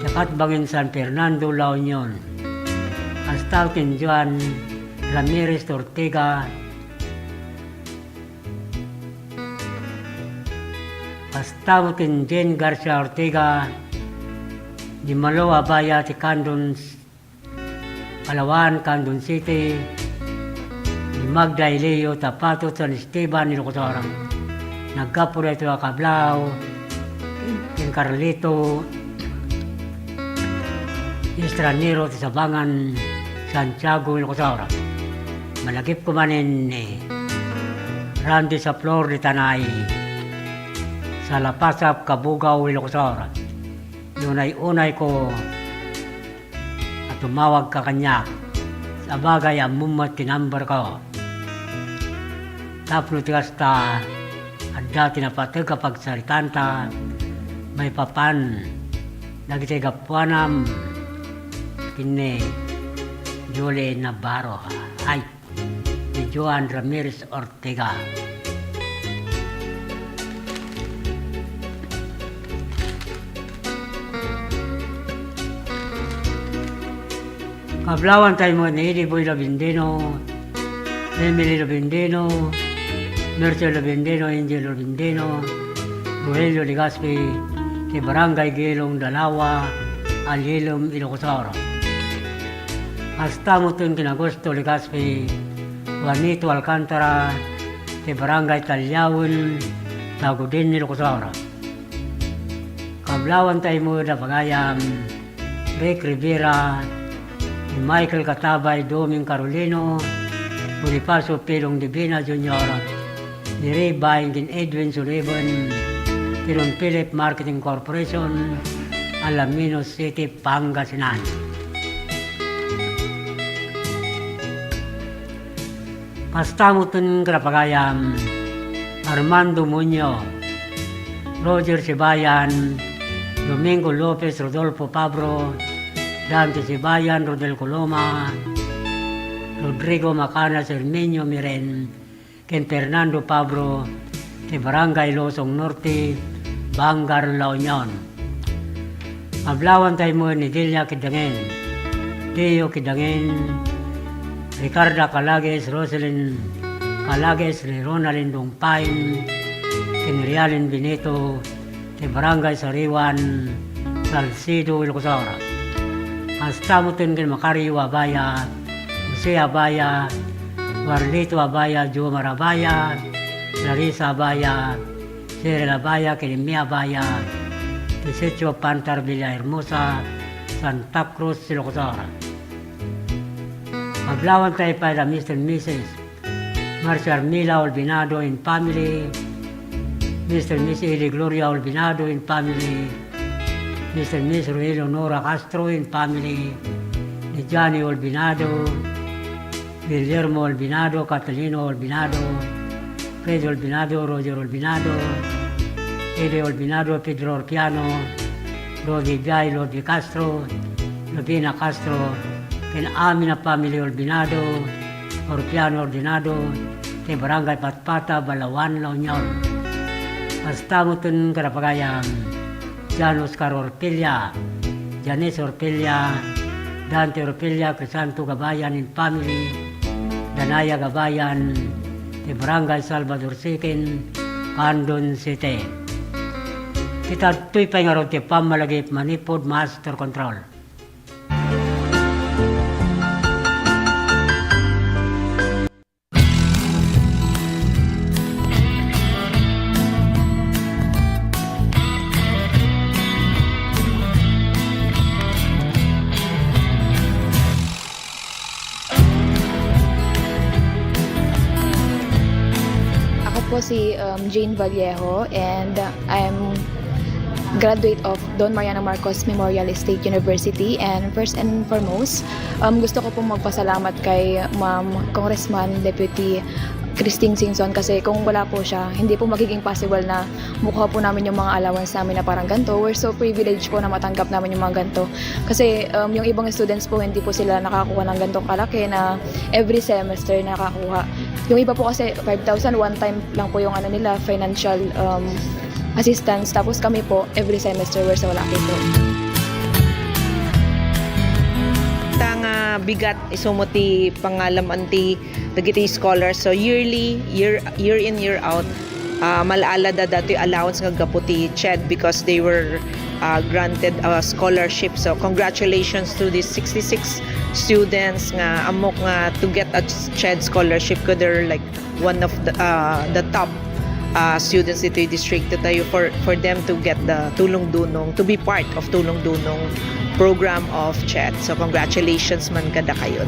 ti Katbangin, San Fernando, La Union. Kasta met ken Joan Ramirez Ortega, kasta met ken Jane Garcia Ortega, ni Malo Abaya ti Candon, Palawan, Candon City, ni Magda Elio Tapato, San Esteban, Ilocos Sur. Naggapu daytoy a kablaw ken Carlito Estranero ti Sabangan, Santiago, Ilocos Sur. Malagipko manen ni Randy Saplor di Tanay, Salapasap, Cabugao, Ilocos Sur. Unay-unayko a tumawagka kaniak. Sabagay, ammom met ti numberko. Tapno ti kasta, adda ti napateg a pagsaritanta maipapan dagiti gapuanam ken ni Julie Navarro. Ay, ni Joan Ramirez Ortega. Kablawantay met ni Eddie Boy Labendeno, Emily Labendeno, Mercy Labendeno, Angel Labendeno, Rogelio Legaspi, ti Barangay Guilong, Dalawa, Alilom, Ilocos Sur. Kasta met ken Augusto Legaspi, Juanito Alcantara, ti Barangay Taliawen, Taguden, Ilocos Sur. Kablawanta met a pagayam, Rick Rivera, ni Michael Katabay, Doming Carolino, Bonifacio Pilong Divina Junior, ni Ray Bain ken Edwin Sullivan, ti Don Philip Marketing Corporation, Alaminos City, Pangasinan. Kasta metten kada pagayam, Armando Muñoz, Roger Sibayan, Domingo Lopez, Rodolfo Pabro, Dante Sibayan, Rodel Coloma, Rodrigo Macanas, Herminio Miren, ken Fernando Pabro, ti Barangay Losong Norte, Bangar, La Union. Kablawanta met ni Delia Kidangen, Deo Kidangen, Ricarda Calagues, Roselyn Calagues, ni Ronaldin Dongpain, ken Realin Benito, ti Barangay Sariwan, Salcedo, Ilocos Sur. Kasta metten ken Macario Abaya, Jose Abaya, Warlito Abaya, Jomar Abaya, Larissa Abaya, Cheryl Abaya, ken Emmy Abaya, ti Sitio Pantar, Villahermosa, Santa Cruz, Ilocos Sur. Kablawanta pay da Mister and Missus Marcia Armila Olvinado and family, Mister and Miss Eli Gloria Olvinado and family, Mister and Miss Rogelio Nora Castro and family, ni Johnny Olvinado, Guillermo Olvinado, Catalino Olvinado, Fred Olvinado, Roger Olvinado, Eddie Olvinado, Pedro Orpiano, Rodi Jai, Lodi Castro, Lovina Castro, ken amin a family Olvinado, Orpiano Ordinado, ti Barangay Patpata, Balaoan, La Union. Kasta metten kada pagayam, Jan Oscar Orpilla, Janice Orpilla, Dante Orpilla, Crisanto Gabayan and family, Danaya Gabayan, ti Barangay Salvador Second, Candon City. Ti daytoy pay ngarud ti pammalagip manipud master control. Ako po si, um, Jane Vallejo, and I'm graduate of Don Mariano Marcos Memorial State University. And first and foremost, um, gusto ko pong magpasalamat kay Ma'am Congressman Deputy Christine Singson, kasi kung wala po siya, hindi po magiging possible na makuha po namin yung mga allowance namin na parang ganito. We're so privileged po na matanggap namin yung mga ganito. Kasi, um, yung ibang students po, hindi po sila nakakuha ng ganitong kalaki na every semester nakakuha. Yung iba po kasi, five thousand, one time lang po yung ano nila, financial, um, assistance. Tapos kami po, every semester, we're so lucky po. Ta nga bigat, isu met ti pangalam-an ti dagiti scholars. So, yearly, year, year in, year out, ah, mal-ala da datoy allowance nga gapu ti CHED because they were, ah, granted a scholarship. So, congratulations to these sixty-six students nga ammok nga to get a CHED scholarship, 'cause they're, like, one of the, ah, the top, ah, students ditoy distrito tayo for, for them to get the Tulong Dunong, to be part of Tulong Dunong program of CHED. So, congratulations man kadakayo.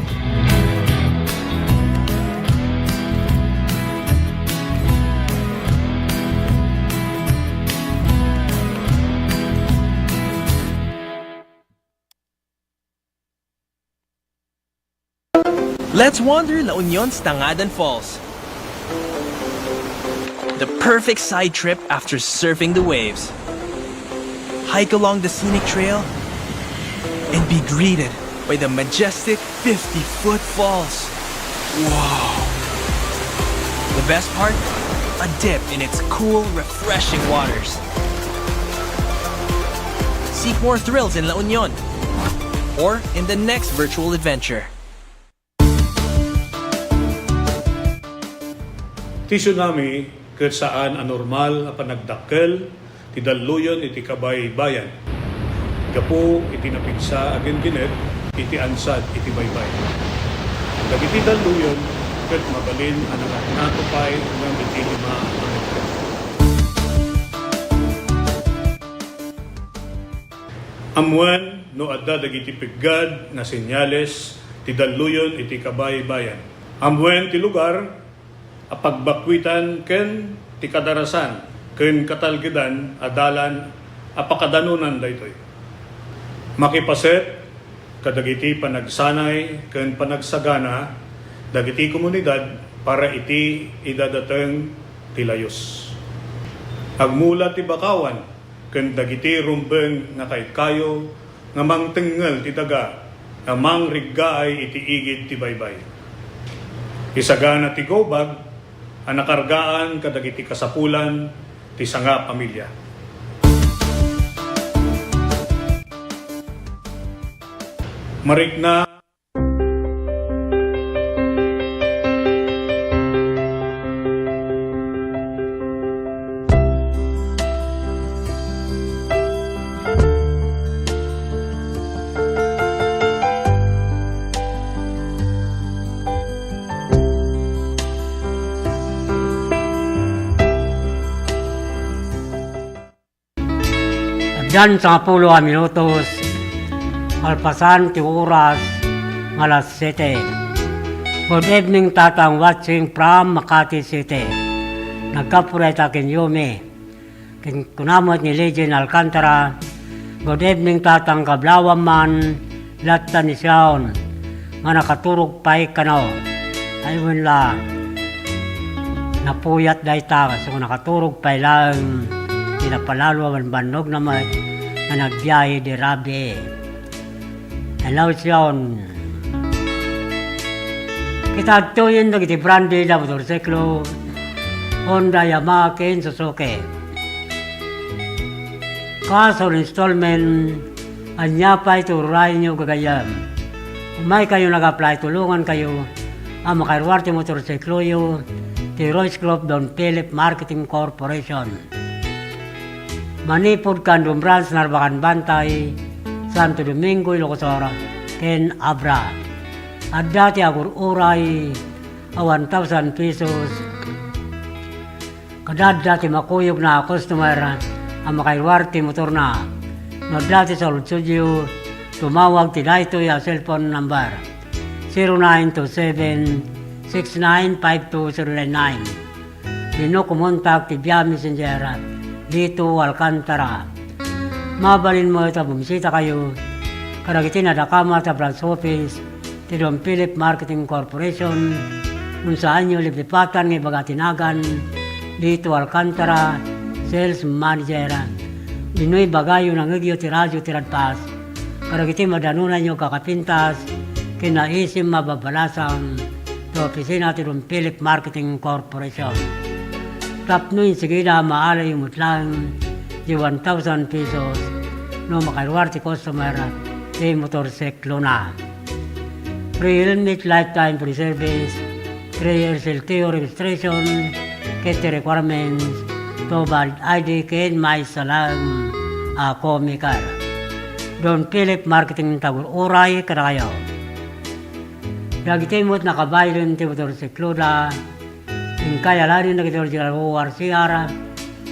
Let's wander La Union's Tangadan Falls. The perfect side trip after surfing the waves. Hike along the scenic trail and be greeted by the majestic fifty-foot falls. Wow! The best part? A dip in its cool, refreshing waters. Seek more thrills in La Union or in the next virtual adventure. Ti tsunami ket saan a normal a panagdakkel ti dalluyon iti kabaybayan gapu iti napigsa a genggenet iti ansad iti baybay. Dagiti dalluyon ket mabalin a nangatngato pay ngem iti lima a metro. Ammoen no adda dagiti peggad nga senyales ti dalluyon iti kabaybayan. Ammoen ti lugar a pagbakkuitan ken ti kadarasan ken katalgedan a dalan a pakadanonan daytoy. Makipaset kadagiti panagsanay ken panagsagana dagiti komunidad para iti idadateng ti layus. Agmula ti bakawan ken dagiti rumbeng nga kaykayo nga mangtengngel ti daga nga mangriggaay iti igid ti baybay. Isagana ti gubag a nakargaan kadagiti kasapulan ti sanga pamilia. Marikna. Addan sangapulo a minutos, kalpasan ti oras nga alas siete. Good evening, Tatang, watching from Makati City. Naggapu dayta ken Yumi. Ken kuna met ni Legend Alcantara, "Good evening, Tatang, kablawam man, latta ni Sion, nga nakaturog pay kano." Ay, wen la, napuyat dayta, so nakaturog pay laeng ti napalalo a bannogna met nga nagbiahe idi rabii. Hello, Sion. Kita agtuyen dagiti brandi da motorsiklo, Honda, Yamaha, ken Suzuki. Cash or installment, ania pay ti urayyo gagayyem. Umaykayo nag-apply, tulongankayo a makairuar ti motorsikloyo ti Royce Group Don Philip Marketing Corporation. Manipud Candon Branch, Narbacan Bantay, Santo Domingo, Ilocos Sur, ken Abra. Adda ti agur-uray a one thousand pesos. Kada adda ti makuyogna a customer a makairuar ti motorna. No adda ti saludsodyo, tumawag ti daytoy a cellphone number, zero nine two seven, six nine five two zero nine nine. Wenno kumontak ti via Messenger, Lito Alcantara. Mabalin met a bumisitakayo kadagiti nadakamat a branch office ti Don Philip Marketing Corporation, no saanyo liplipatan nga ibaga ti nagan, Lito Alcantara, Sales Manager. Wenno ibagayo, nangngegyo ti radio ti Radpas kadagiti madanonanyo a kakapintas ken naisim a babbalasang ti opisina ti Don Philip Marketing Corporation. Tapno insigida, maalayo met laeng ti one thousand pesos no makairuar ti customer ti motorsiklona. Free helmet, lifetime free service, three years L T O registration, ket ti requirements to valid I D ken maysa laeng a co-maker. Don Philip Marketing, tagur-uray kadakayo. Dagiti met nakabaylen ti motorsikloda, inkay alaen dagiti original O R C R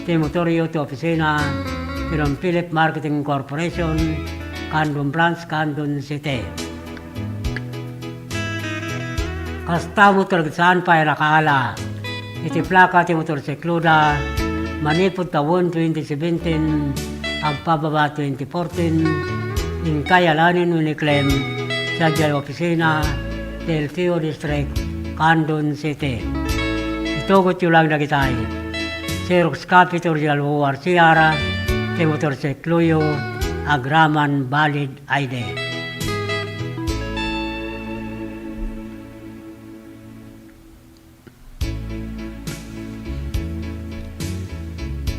ti motoryo ti opisina ti Don Philip Marketing Corporation, Candon Branch, Candon City. Kasta met kadagiti saan pay a nakaala iti plaka ti motorsikloda manipud tawen twenty seventeen agpababa twenty fourteen, inkay alaen wenno iklem sadiay opisina ti L T O District, Candon City. Itugotyo laeng dagitay. Xerox copy ti original O R C R ti motorsikloyo agraman valid I D.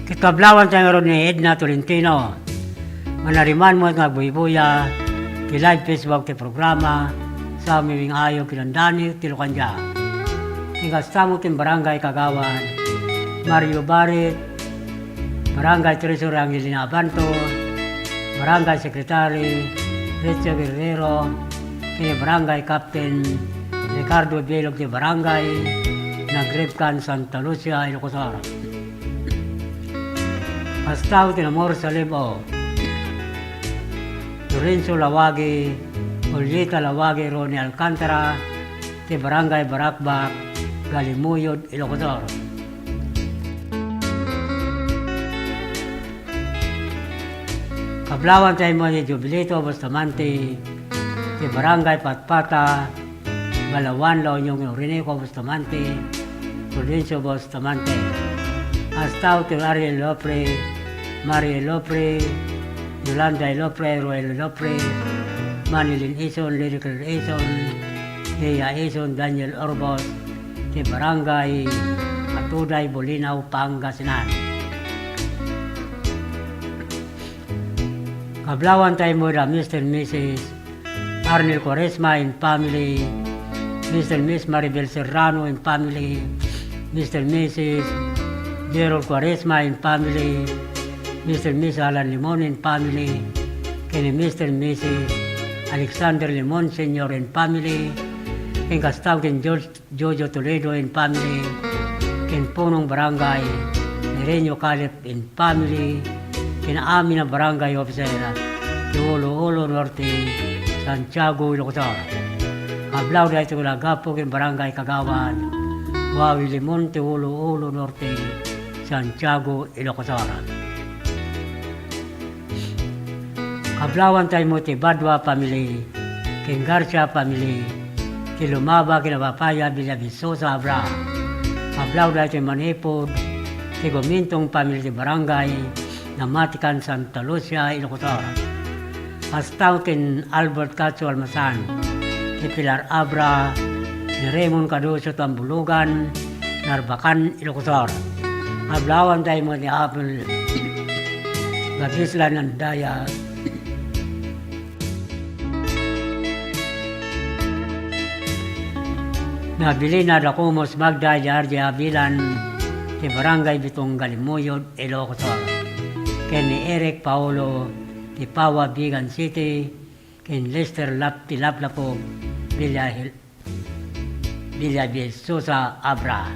Ket kablawan tayo ngarud ni Edna Tolentino. Manariman met nga agbuybuya ti live Facebook ti programa, sa Umiwing Ayo ken Dani ti Lukandia. Ken kasta met ti Barangay Kagawad, Mario Barit, Barangay Treasurer Angelina Abanto, Barangay Secretary Richie Guerrero, ken Barangay Captain Ricardo Bilog ti Barangay Nagribkan, Santa Lucia, Ilocos Sur. Kasta ti namor sa lib-o, Lorenzo Lawagi, Julieta Lawagi, Ronnie Alcantara, ti Barangay Barakbak, Galimuyod, Ilocos Sur. Kablawan tayo mo ni Jubilito Bustamante, ti Barangay Patpata, Balawan, La Union, Orinoco Bustamante, Provincia Bustamante. Kasta ti Ariel Lopre, Marie Lopre, Yolanda Lopre, Roel Lopre, Manilin Ison, Lyrical Ison, Lea Ison, Daniel Orbos, ti Barangay Atuday, Bolinao, Pangasinan. Kablawan tayo mo da Mister Missus Arnel Cuaresma and family, Mister Miss Maribel Serrano and family, Mister Missus Gerald Cuaresma and family, Mister Miss Alan Limon and family, ken ni Mister Missus Alexander Limon Senior and family, ken kasta ken George Jojo Toledo and family, ken punong barangay Mirenio Calip and family, ken amin a barangay officer ti Ulo-Ulo Norte, Santiago, Ilocos Sur. Kablaw daytoy nagapu ken barangay kagawad Wawi Limon ti Ulo-Ulo Norte, Santiago, Ilocos Sur. Kablawan tayo mo ti Badua family, ken Garcia family, ti Lumaba ken Apapaya, Villa Vistosa, Abra. Kablaw daytoy manipud ti Gumintong family ti barangay Namatikan, Santa Lucia, Ilocos Sur. Kasta ken Albert Cacho Almasan, ti Pilar Abra, ni Raymond Cardoso Tambulugan, Narbacan, Ilocos Sur. Kablawan tayo mo ni Apple Gabislan Andaya. Nabilin a Dakumos Magda, J R J Abilan, ti Barangay Bitong, Galimuyod, Ilocos Sur. Ken ni Eric Paolo, ti Pawa, Vigan City, ken Lester Lap-, ti Laplapog, Villa Hil-, Villa Vistosa, Abra.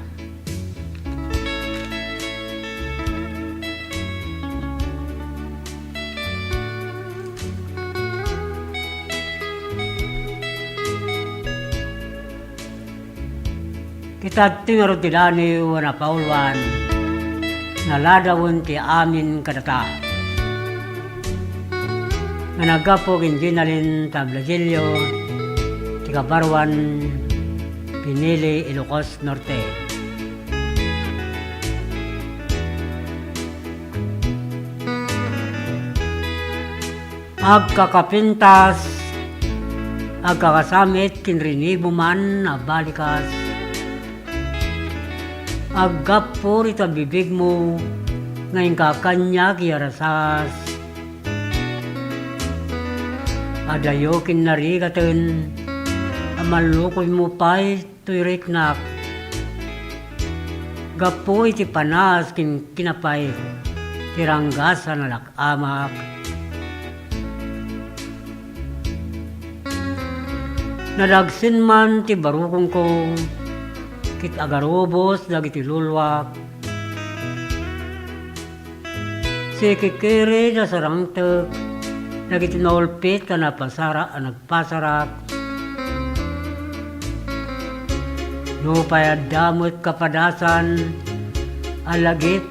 Kitad ti ngarud ti laniw a napauluan, naladawen ti amin kadata. Nga naggapu ken Ginalin Tabladillo, ti Kabaruan, Pinili, Ilocos Norte. Agkakapintas, agkakasamit ken rinibo man a balikas. Aggapu ita bibigmo nga inka kaniak a rasas. Adayo ken narigaten a mallukoymo pay toy riknak. Gapu iti panas ken kinapait ti ranggas a nalak-amak. Nadagsen man ti barukongko ket agarubos dagiti luluak. Sikikiri a sarangtek dagiti naulpit a napasara-, a nagpasarak. Nupay adda met kapadasan a lagip,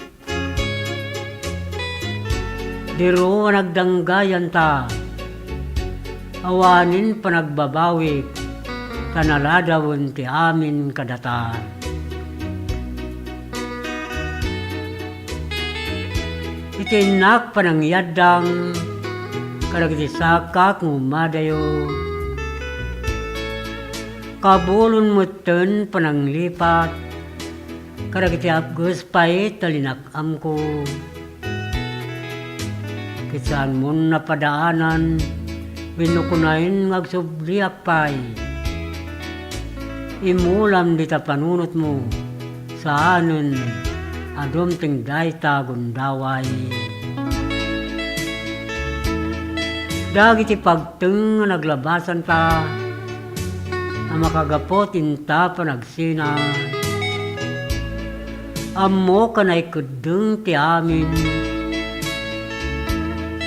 diro a nagdanggayanta. Awanen panagbabawik, ta naladawen ti amin kadata. Iti innak panangiyaddang kadagiti sakak nga umadayo, kabulon metten pananglipat kadagiti apges pay ta linak-amko. Ket saanmon napadaanan wenno kunaen nga agsubliak pay. Imulam dita panunotmo, saanen a dumteng dayta gundaway. Dagiti pagteng nga naglabasanta, a makagapu ti inta panagsina. Ammok a naikeddeng ti amin,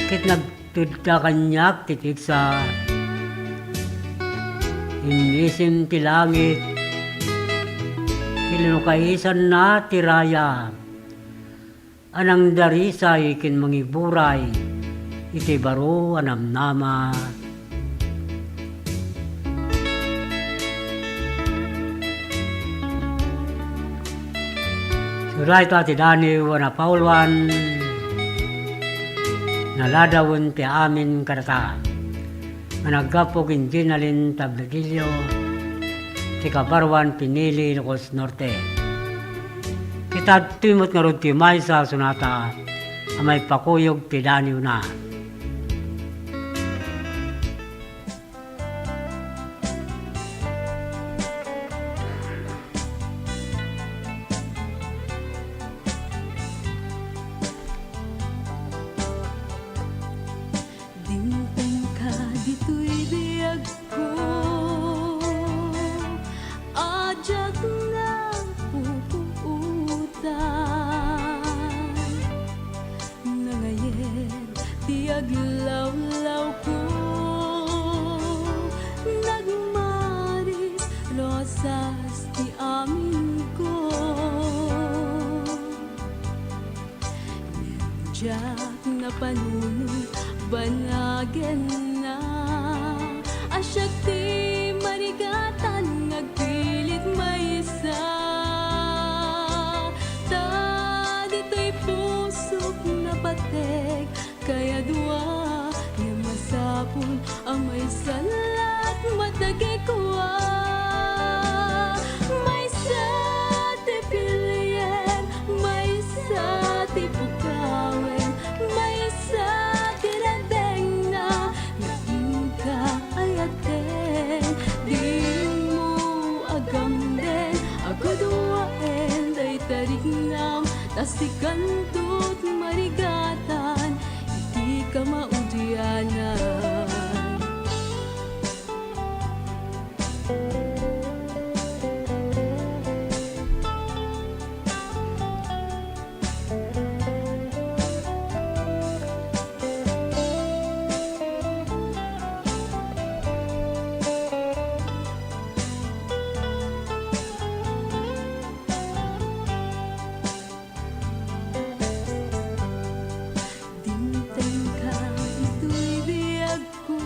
ket nagtedda kaniak ti pigsa. Immisim ti langit, kinunukaisanna ti raya a nangdarisay ken mangiburay iti baro a namnama. Dayta ti daniw a napauluan, naladawen ti amin kadata. Nga naggapu ken Jenalyn Tabladillo, ti kabaruan Pinili, Ilocos Norte. Ket adtoy met ngarud ti maysa a sonata a maipakuyog ti daniwna. Dimtengka ditoy biagko, a diak napupuotan. Nangayeb ti aglawlawko, nagmaris rosas ti aminko. Ngem diak napanunot banagenna. A siak ti marigatan nga agpilit maysa. Ta ditoy pusok napateg kayadua, ngem masapul a maysa laeng mategekua. Maysa ti pilien, maysa ti pukawen, maysa ti rebengna, nga inka ayaten. Dimo agamden a guduaen dayta riknam, ta sikanto ti marigatan iti kamaudianan. Dimtengka ditoy biagko,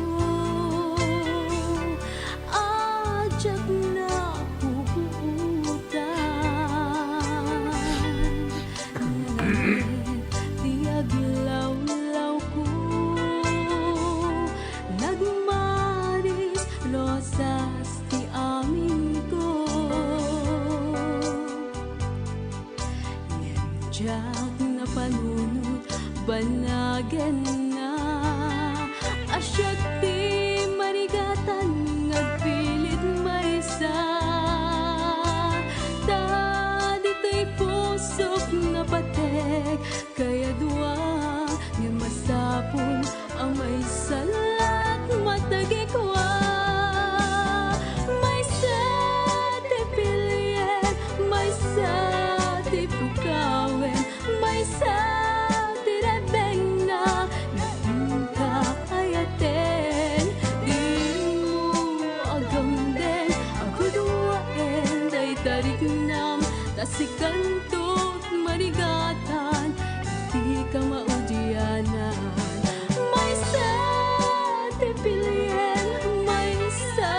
a diak napupuotan. Nangayeb ti aglawlawko, nagmaris rosas ti aminko. Ngem diak napanunot banagenna. A siak ti marigatan nga agpilit maysa. Ta ditoy pusok napateg kayadua, ngem masapul a maysa laeng mategekua. Maysa ti pilien, maysa ti pukawen, maysa ti rebengna, nga inka ayaten. Dimo agamden a guduaen dayta riknam, ta sikanto ti marigatan iti kamaudianan. Maysa ti pilien, maysa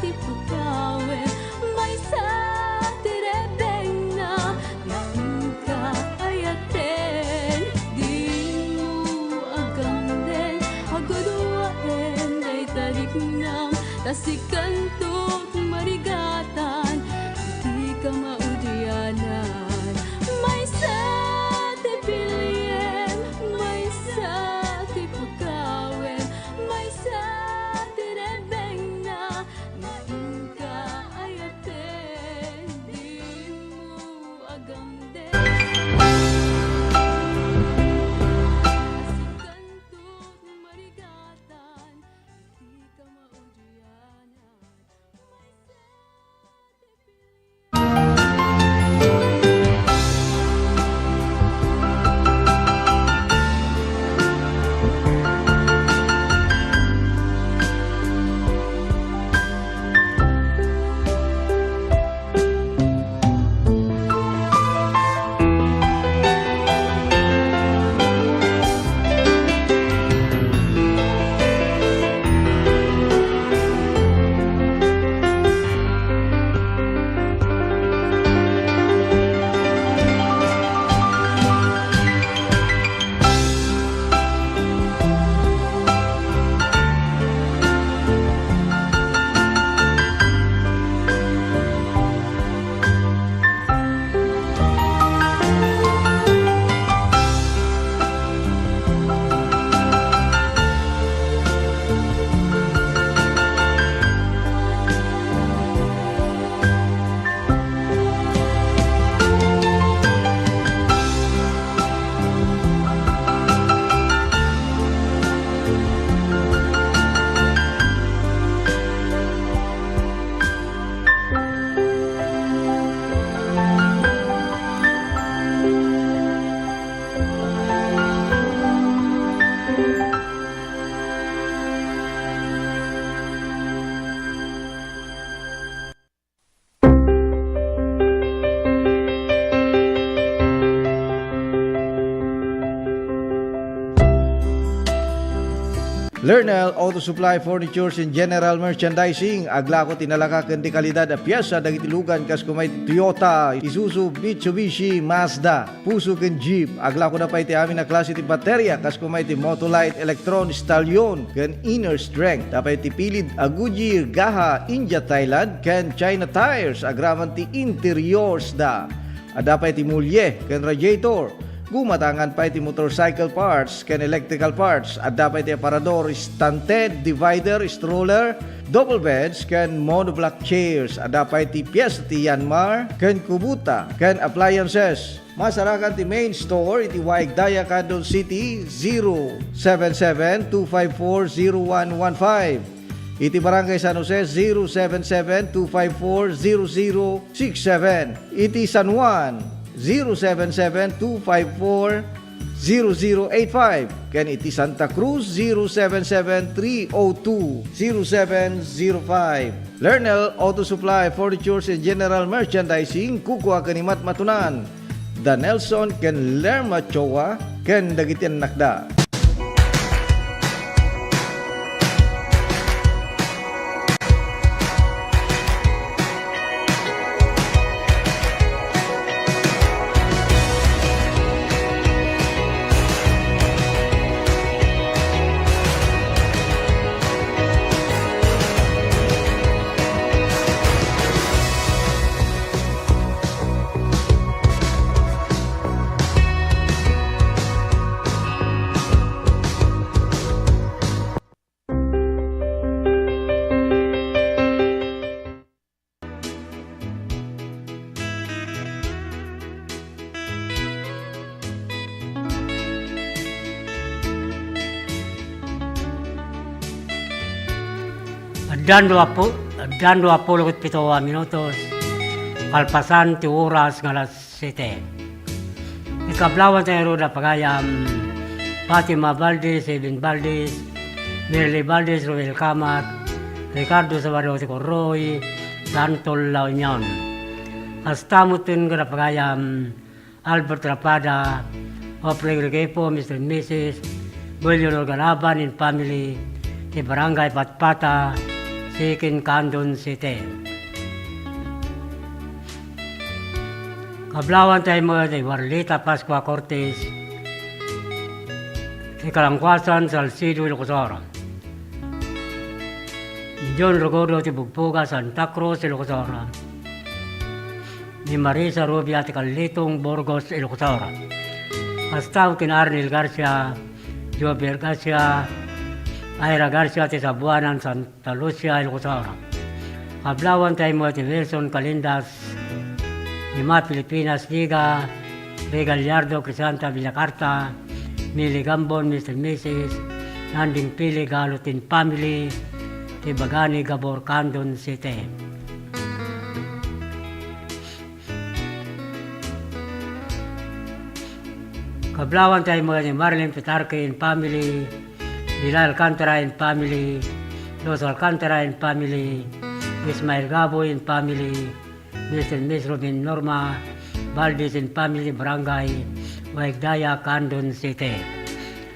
ti pukawen, maysa ti rebengna, nga inka ayaten. Dimo agamden a guduaen dayta riknam, ta sikanto ti marigatan iti kamaudianan. Lernel Auto Supply Furnitures and General Merchandising, aglako ti nalaka ken di kalidad a piesa dagiti lugan kas kuma iti Toyota, Isuzu, Mitsubishi, Mazda. Puso ken Jeep. Aglako na pay ti amin a klase ti bateria, kas kuma iti Motolite, Electron, Stallion, ken Inner Strength. Adda pay ti pilid a Goodyear, Gaha, India, Thailand, ken China tires, agraman ti interiors da. Adda pay ti mulye ken radiator. Gumatangan pay ti motorcycle parts ken electrical parts. Adda pay ti aparador, stand tent, divider, stroller, double beds, ken monoblock chairs. Adda pay ti piesta ti Yanmar ken Kubota ken appliances. Masarakan ti main store iti Waigdaya, Candon City, zero seven seven two five four zero one one five. Iti Barangay San Jose, zero seven seven two five four zero zero six seven. Iti San Juan, zero seven seven two five four zero zero eight five. Ken iti Santa Cruz, zero seven seven three oh two zero seven zero five. Lernel Auto Supply, Furnitures and General Merchandising, kukua ken ni Matmatunan. Da Nelson ken Lerma Choa ken dagiti annakda. Addan dua pu-, addan dua pulo ket pito a minutos, kalpasan ti oras nga alas siete. Ikablawanta ngarud a pagayam, Fatima Valdez, Eben Valdez, Merly Valdez, Roel Camat, Ricardo Sabado ti Corroy, Santol La Union. Kasta metten ken a pagayam, Albert Rapada, Ofreg Regepo, Mister and Missus William Organaban and family, ti Barangay Patpata, Siquijor, Candon City. Kablawanta met ni Warlita Pascua Cortez, ti Kalangkuasan, Salcedo, Ilocos Sur. Ni John Rogodo ti Bugboga, Santa Cruz, Ilocos Sur. Ni Marisa Rubia ti Kalitong, Burgos, Ilocos Sur. Kasta ken Arnel Garcia, Jovier Garcia, Ira Garcia ti Sabuanan, Santa Lucia, Ilocos Sur. Kablawanta met ni Wilson Calindas, Ima Filipinas, Liga, Ray Gallardo, Crisanta Villacarta, Mili Gambon, Mister and Missus Nanding Pili Galutin family, ti Bagani, Gabor, Candon City. Kablawanta met ni Marlene Petarque and family, Bilal Alcantara and family, Los Alcantara and family, Ismael Gaboy and family, Mister and Miss Robin Norma Valdez and family, Barangay Waigdaya, Candon City.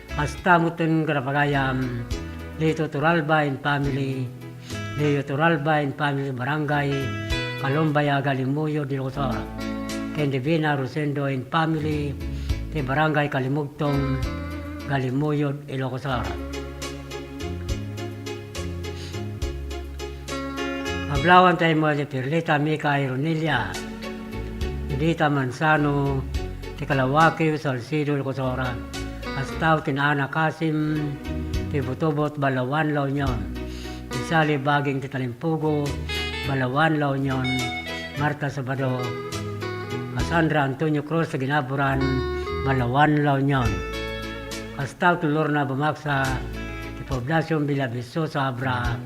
Kasta metten ken a pagayam, Lito Toralba and family, Leo Toralba and family, Barangay Kalumbaya, Galimuyod, Ilocos Sur. Ken Divina Rosendo and family, ti Barangay Kalimugtong, Galimuyod, Ilocos Sur. Kablawanta met ni Perlita Mica Ironelia, Edita Manzano, ti Kalawakiw, Salcedo, Ilocos Sur. Kasta ken Ana Kasim, ti Butubot, Balawan, La Union. Ni Sally Baging ti Talimpugo, Balawan, La Union. Marta Sabado, Cassandra Antonio Cruz ti Ginaburan, Balawan, La Union. Kasta ken Lorna Bumaksa, ti Poblacion Villavicosa, Abra,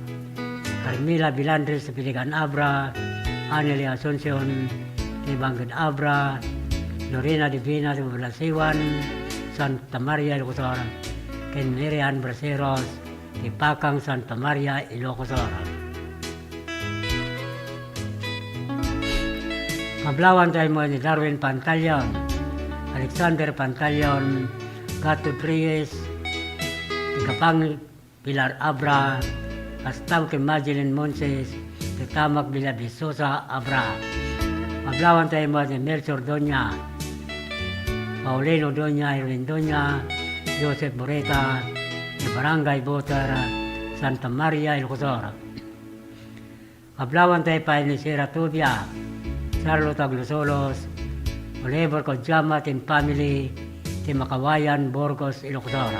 Carmela Bilandres ti Piligan, Abra, Aneli Asuncion ti Bangged, Abra, Lorena Divina ti Poblacion, Santa Maria, Ilocos Sur, ken Mary Ann Braceros ti Pakang, Santa Maria, Ilocos Sur. Kablawanta met ni Darwin Pantaleon, Alexander Pantaleon, Gato Reyes, ti Gapang-, Pilar Abra, kasta met ken Madeline Monses, ken Tamak Villa Visosa Abra. Kablawanta met ni Melchor Doña, Paulino Doña, Irwin Doña, Joseph Boreta, ti Barangay Boter, Santa Maria, Ilocosur. Kablawanta pay ni Sera Tubia, Charlotte Aglusolos, Oliver Kodjama ken family, ti Makawayan, Burgos, Ilocosur.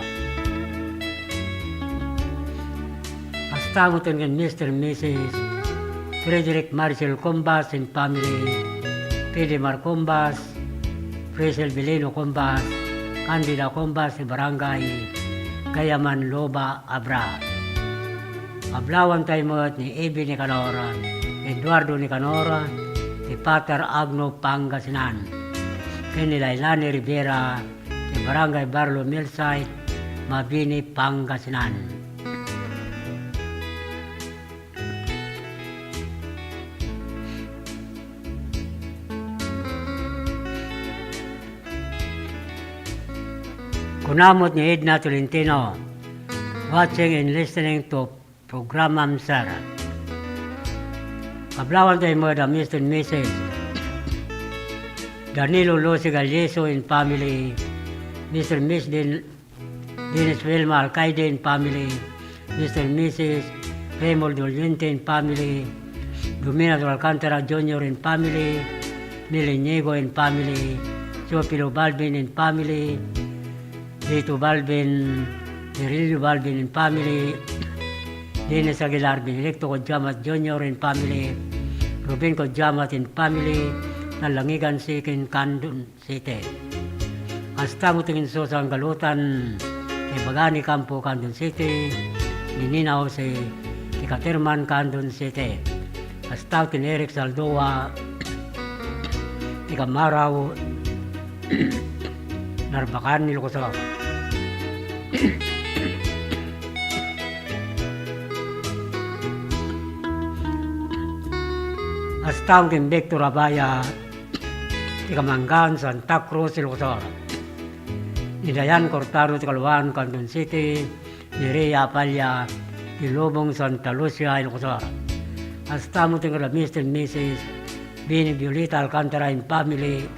Kasta met ken Mister Missus Frederick Marcel Combas ken family, Fidimar Combas, Priscil Belino Combas, Candida Combas ti Barangay Gayaman Loba, Abra. Kablawanta met ni Evi Nicanor, Eduardo Nicanor, ti Pater Agno, Pangasinan, ken ni Lailani Rivera, ti Barangay Barlo Millsite, Mabini, Pangasinan. Kuna met ni Edna Tolentino, "Watching and listening to programam, sir." Kablawanta met da Mister and Missus Danilo Lucy Galyeso and family, Mister and Miss Din-, Dennis Wilma Alcaide and family, Mister and Missus Raymond Doliente and family, Dominador Alcantara Junior and family, Milinigo and family, Teofilo Balbin and family, Lito Balbin, Virilio Balbin and family, Dennis Aguilar, Benedicto Kodjama Junior and family, Ruben Kodjama and family, Talangigan Sikin, Candon City. Kasta met ti insusa nga galutan ti ibaga ni Campo, Candon City, ni Nina Jose, ti Caterman, Candon City. Kasta ti Eric Saldua, ti Camaraw, Narbacan, Ilocos Sur. Kasta ken Victor Abaya, ti Kamangan, Santa Cruz, Ilocos Sur. Ni Dayan Cortado ti Caluan, Candon City, ni Rhea Apalla, ti Lubong, Santa Lucia, Ilocos Sur. Kasta met ti Mister and Missus Bini Violeta Alcantara and family,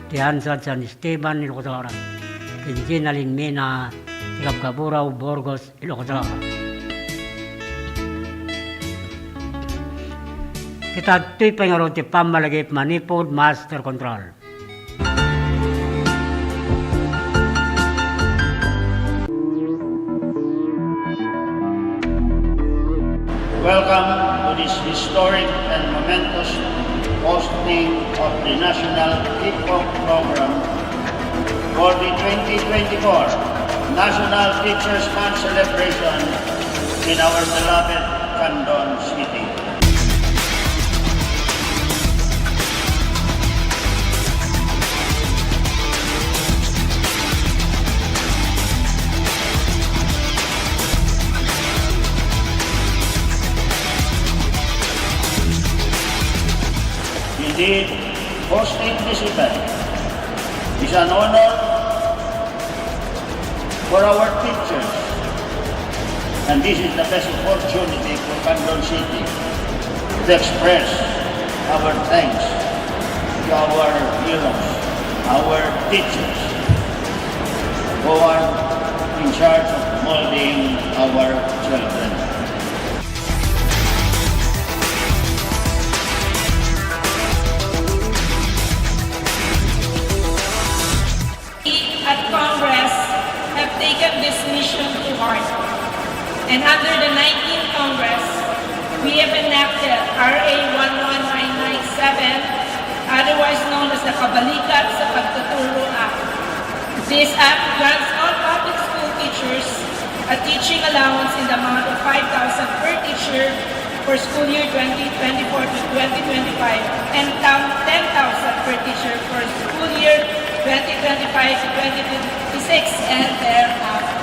ti Hansard San Esteban, Ilocos Sur. Ken Gina Linmena, ti Kabkaburao, Burgos, Ilocos Sur. Ket adtoy pay ngarud ti pammalagip manipud master control. Welcome to this historic and momentous hosting of the National Kickoff Program for the twenty twenty-four National Teachers' Month celebration in our beloved Candon City. Indeed, hosting this event is an honor for our teachers. And this is the best opportunity for Candon City to express our thanks to our heroes, our teachers, who are in charge of molding our children. We at Congress have taken this mission to heart. And under the nineteenth Congress, we have enacted R A one one nine nine seven, otherwise known as the Kabalikat sa Pagtuturo Act. This act grants all public school teachers a teaching allowance in the amount of five thousand per teacher for school year twenty twenty-four to twenty twenty-five and tam-, ten thousand per teacher for school year twenty twenty-five to twenty twenty-six and thereafter.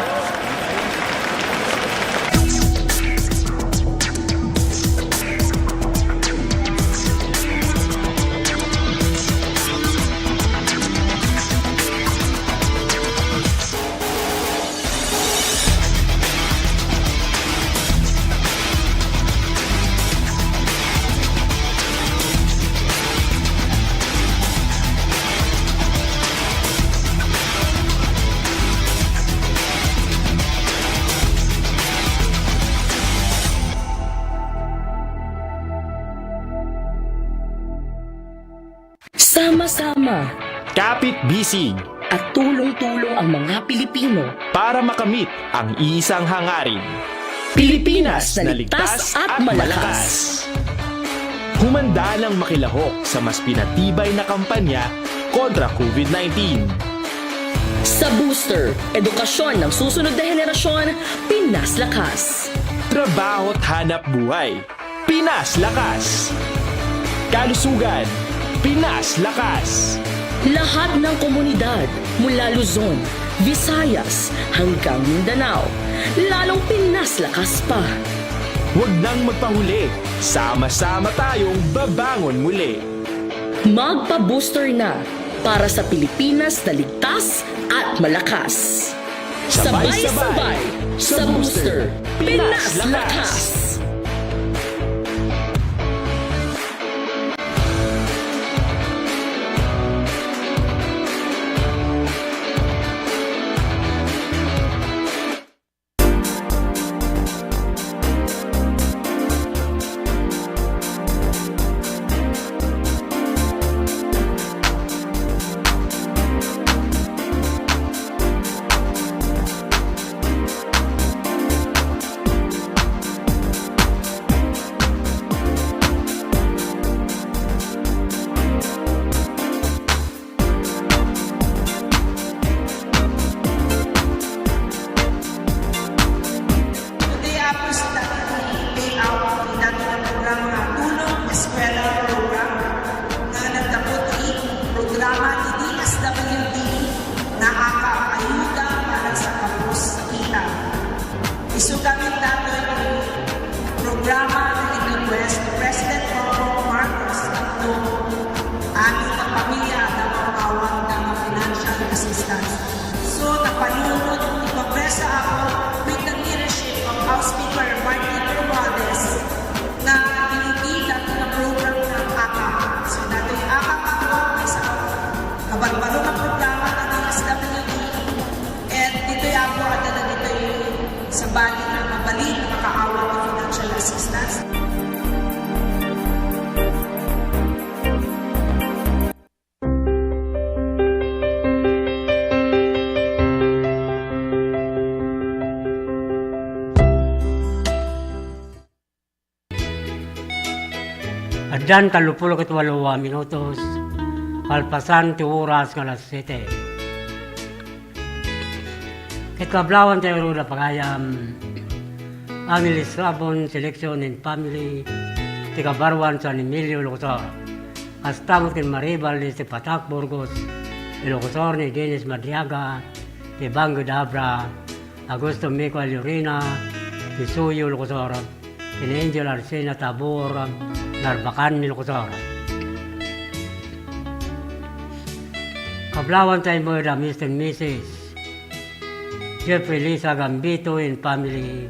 Sama-sama. Kapit-bisig. At tulong-tulong ang mga Pilipino. Para makamit ang iisang hangarin. Pilipinas na ligtas at malakas. Humanda nang makilahok sa mas pinatibay na kampanya kontra COVID nineteen. Sa Booster, edukasyon ng susunod na henerasyon, Pinas Lakas. Trabaho at hanap buhay, Pinas Lakas. Kalusugan, Pinas Lakas. Lahat ng komunidad, mula Luzon, Visayas, hanggang Mindanao, lalong Pinas Lakas pa. Huwag nang magpahuli, sama-sama tayong babangon muli. Magpa-booster na para sa Pilipinas na ligtas at malakas. Sabay-sabay sa Booster, Pinas Lakas. Today, Apo, sa dagiti payout iti dagiti programa nga Tulong Eskwela Program nga naggapu iti programa ti D S W D nga AKAP, Ayuda para sa Kapos Kita. Isu gamin datoy ti programa nga in-request ni President Bongbong Marcos tapno amin nga pamilya adda maawat nga financial assistance. So, napanunot ti Kongreso, Apo, with the leadership of House Speaker Martin Romualdez, nga inigida ti program nga AKAP. So, datoy AKAP, Apo, maysa a kabarbaro nga programa ti D S W D. Ket ditoy, Apo, adda dagitoy sabali nga mabalin nga makaawat ti financial assistance. Addan tallopulo ket walo a minutos, kalpasan ti oras nga alas siete. Ket kablawanta, Ruda Pagayam, Angeles Rabon, Selection and Family, ti kabaruan San Emilio, Ilocos Sur. Kasta met ken Maribal, ti Patak, Burgos, Ilocos Sur, ni Dennis Madriaga, ti Bangud Abra, Augusto Mico Alurina, ti Suyo, Ilocos Sur, ken Angel Arsena Tabor, Narbacan, Ilocos Sur. Kablawanta met da Mister and Missus Jeffrey Lisa Gambito and family,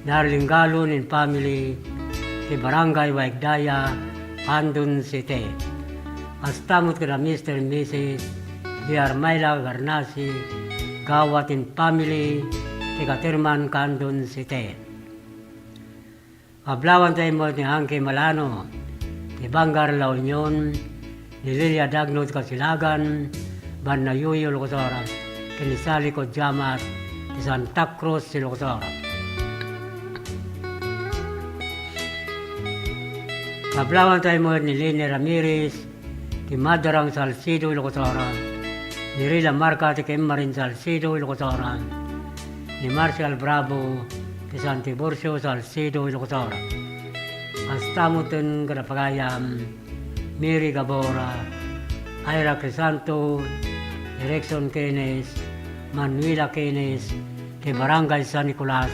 Darling Galon and family, ti Barangay Waigdaya, Candon City. Kasta met kada Mister and Missus Di Armaila Garnasi, Gawat and family, ti Caterman, Candon City. Kablawanta met ni Angke Malano, ti Bangar La Union, ni Lilia Dagno ti Kasilagan, Banna Yuyo, Ilocos Sur, ken ni Sally Codiamas, ti Santa Cruz, Ilocos Sur. Kablawanta met ni Leni Ramirez, ti Madarang, Salcedo, Ilocos Sur, ni Rila Marca ti Kemmarin, Salcedo, Ilocos Sur, ni Marcial Bravo ti San Tiburcio, Salcedo, Ilocos Sur. Kasta met kada pagayam, Mary Gabora, Ira Crisanto, Erickson Keynes, Manuela Keynes, ti Barangay San Nicolas,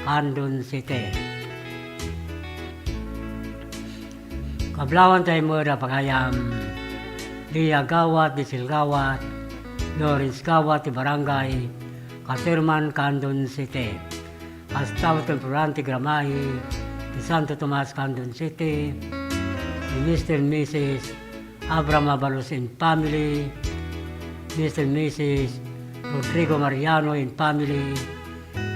Candon City. Kablawanta met da pagayam, Lia Gawat, Diesel Gawat, Lawrence Gawat ti Barangay Caterman, Candon City. Kasta met ken Florante Gramay ti Santo Tomas, Candon City, ni Mister and Missus Abraham Abalos and family, Mister and Missus Rodrigo Mariano and family,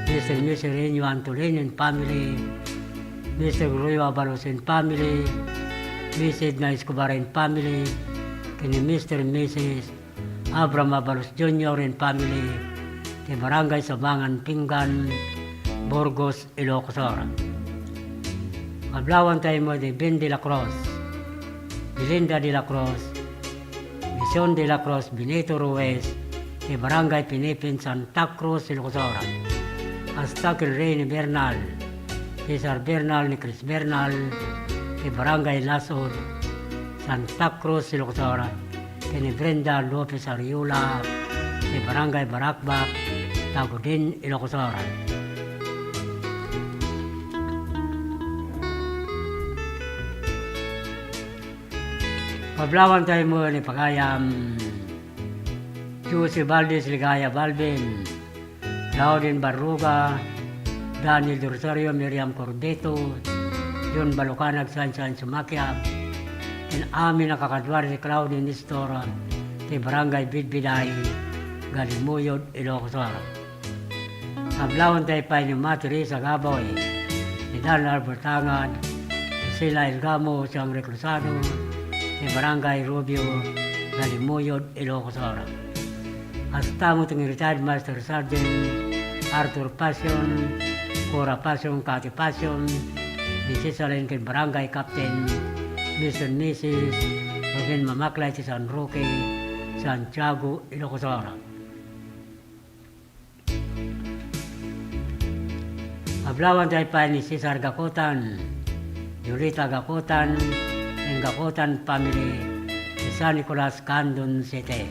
Mister and Missus Reno Antolin and family, Mister Glorio Abalos and family, Miss Edna Escobar and family, ken ni Mister and Missus Abraham Abalos Junior and family, ti Barangay Sabangan Pinggan, Burgos, Ilocos Sur. Kablawan tayo met ni Ben de la Cruz, Belinda de la Cruz, Vision de la Cruz, Benito Ruiz, ti Barangay Pinipin, Santa Cruz, Ilocos Sur. Hasta ken Rene Bernal, Cesar Bernal, ni Chris Bernal, ti Barangay Nasud, Santa Cruz, Ilocos Sur, ken ni Brenda Lopez Ariola, ti Barangay Baracbac, Tagudin, Ilocos Sur. Kablawan tayo met ni pagayam Jose Valdez, Ligaya Balvin, Claudine Barruga, Daniel de Rosario, Miriam Corbeto, John Balucanag, Sunshine Sumakiab, ken amin a kakadua ti Claudine Nestor, ti Barangay Bidbiday, Galimuyod, Ilocos Sur. Kablawan tayo pay ni Ma Teresa Gaboy, ni Dan Albert Tangad, Sila Elgamo, Siang Reclusado, ti Barangay Rubio, Galimuyod, Ilocos Sur. Hasta met ni Retired Master Sergeant Arthur Passion, Cora Passion, Cathy Passion, ni Cesar Len ken Barangay Captain, Mister and Missus Ruben Mamaklay ti San Roque, Santiago, Ilocos Sur. Kablawan tayo pay ni Cesar Gacotan, Julita Gacotan, and Gacotan family, ti San Nicolas, Candon City.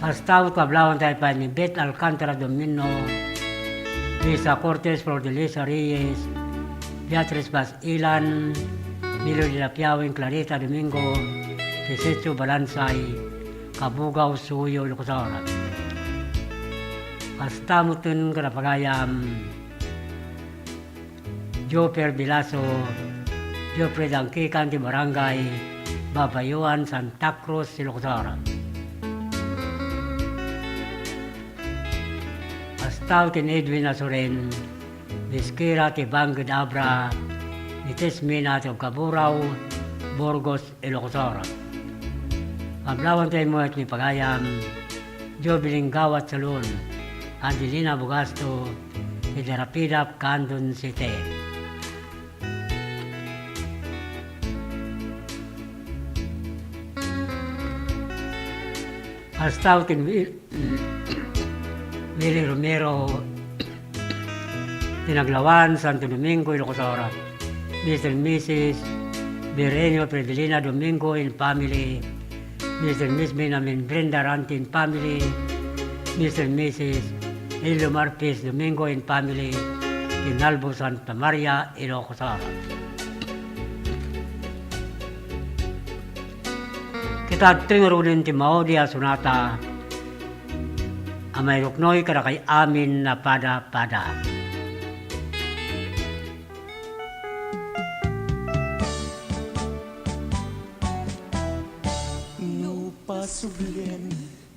Hasta met kablawan tayo pay ni Beth Alcantara Domino, Luisa Cortes, Flor de Luisa Reyes, Beatriz Bas Ilan, Melody Lapiawin, Clarita Domingo, Tesesio Balansay, Cabugao, Suyo, Ilocos Sur. Hasta met ken kada pagayam Joper Bilaso, Joper Dangkikan ti Barangay Babayuan, Santa Cruz, Ilocos Sur. Hasta ken Edwin Asoren, Biskira ti Bangked Abra, ni Tesmina ti Cabugao, Burgos, Ilocos Sur. Kablawan tayo met ni pagayam Jovelyn Gawat Salon, Adelina Bugasto, ti Darapidap, Candon City. Hasta ken Wil-, Willie Romero, ti Naglawan, Santo Domingo, Ilocos Sur. Mister and Missus Birenio Fredelina Domingo and family. Mister and Miss Benjamin Brenda Rantin family. Mister and Missus Elio Marpes Domingo and family. Ti Nalbo, Santa Maria, Ilocos Sur. Ket adtoy ngaruden ti maudi a sonata a mairuknoy kadakay amin a pada-pada. No pasublen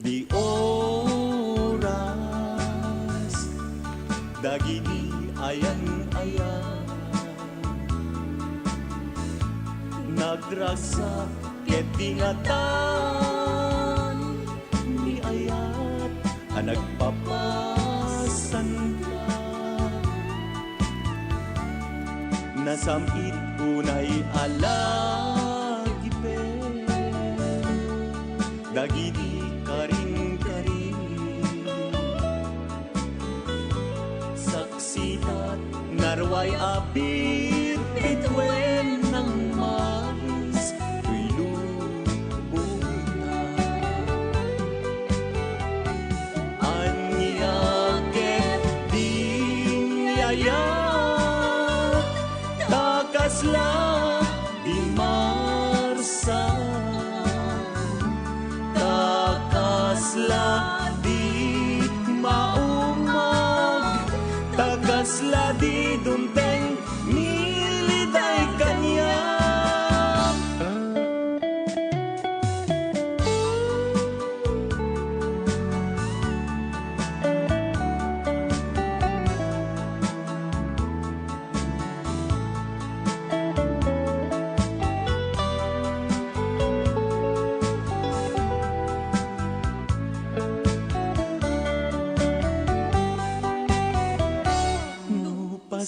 ti oras, dagidi ayan-ayan, nagragsak ket dinatan ni ayat a nagpapasanka. Nasam-it unay a lagipen dagidi karin-karin. Saksitak nga ruay a birpit wen nangmais toy lubongna. Ania ket di niayak ta kasla di marsam, ta kasla di maumag, ta kasla di dumteng ni liday kaniak.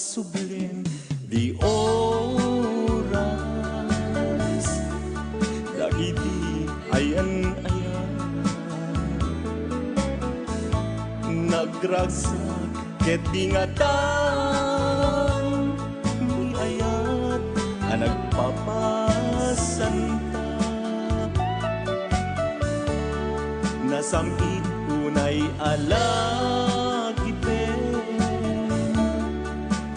Sublen di oras dagidi ayan-ayan. Nagragsak ket dingatan ni ayat a nagpapasanta. Nasam-it unay a lagipen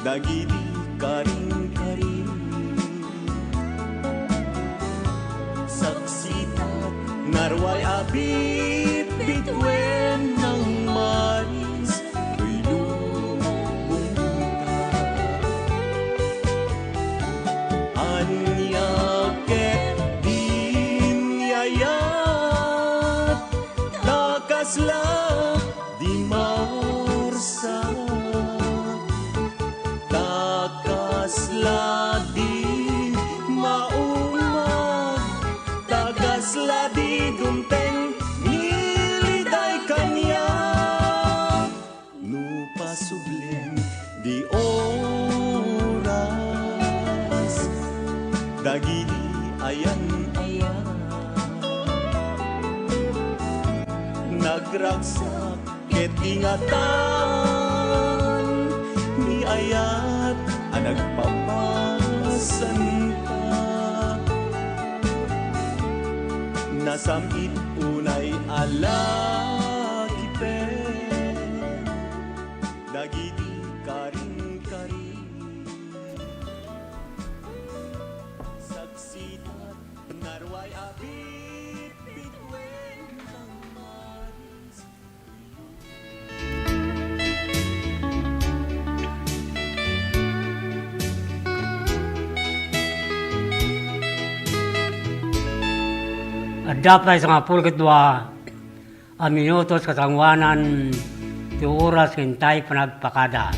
dagidi karin-karin. Saksitak nga ruay a bitbituen nang maris toy lubongta. Ania ket di ni ayat ta kasla di maursa, ta kasla di maumag, ta kasla di dumteng niliday kaniak. No pasublen di oras dagidi ayan-ayan, nagragsak ket ingatan ni ayat a nagpapasanta. Nasam-it unay a lagipen dagidi karin-karin. Saksitak nga ruay a bitbituen nang maris. Adda pay sangapulo ket dua a minutos kasangoanan ti oras ken tay panagpakada.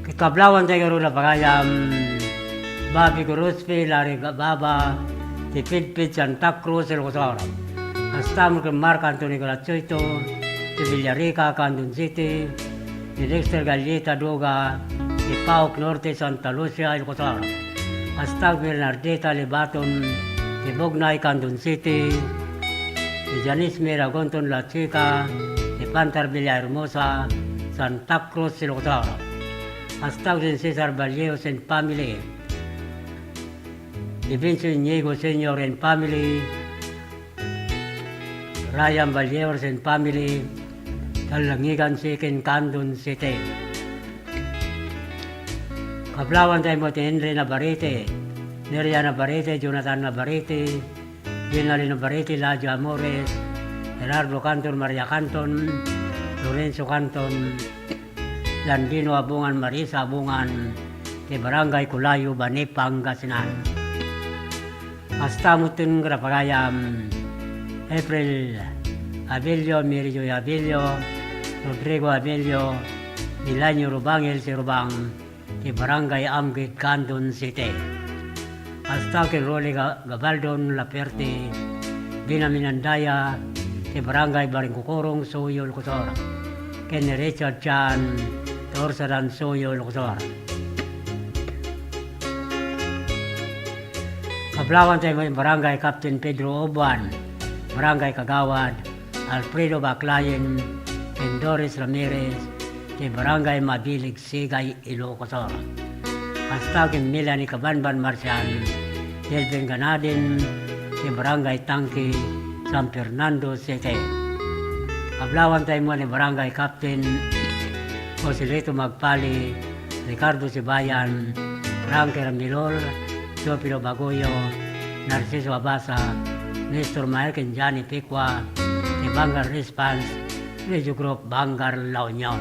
Ket kablawantay ngarud a pagayam, Bobby Gorospe, Larry Gababa, ti Pidpid Santa Cruz, Ilocos Sur. Kasta met ken Mark Anthony Gracioito, ti Villarica, Candon City, ni Dexter Galleta Duga, ti Paok Norte, Santa Lucia, Ilocos Sur. Kasta met Bernardita Libaton, ti Bugnay, Candon City, ni Janice Miragonton La Chica, ti Pantar Villahermosa, Santa Cruz, Ilocos Sur. Kasta met Cesar Vallejo and family, ni Vincio Iñigo Senior and family, Ryan Vallejo and family, Talangigan City, Candon City. Kablawantay met ni Henry Navarrete, Neria Navarrete, Jonathan Navarrete, Jenalyn Navarrete, Ladio Amores, Gerardo Canton, Maria Canton, Lorenzo Canton, Landino Abungan, Marisa Abungan, ti Barangay Culayo, Bani, Pangasinan. Kasta met ken pagayam, April Abilio, Mary Joy Abilio, Rodrigo Abilio, Milanio Rubangel, si Rubang, ti Barangay Amgid, Candon City. Kasta ken Rolly Ga-, Gabaldon Laperte, Bina Minandaya, ti Barangay Baringkukurong, Suyo, Ilocos Sur. Ken ni Richard Chan, ti Orsadan, Suyo, Ilocos Sur. Kablawantay met Barangay Captain Pedro Obuan, Barangay Kagawad Alfredo Baclayen, ken Doris Ramirez, ti Barangay Mabilig, Sigay, Ilocos Sur. Kasta ken Melanie Kabanban Marcial, Delvin Ganadin, ti Barangay Tangke, San Fernando City. Kablawantay met ni Barangay Captain Joselito Magpali, Ricardo Sibayan, Frankie Ramilol, Teofilo Bagoyo, Narciso Abasa, Nestor Mael ken Johnny Picua, ti Vanguard Response, Radio Group Vanguard La Union.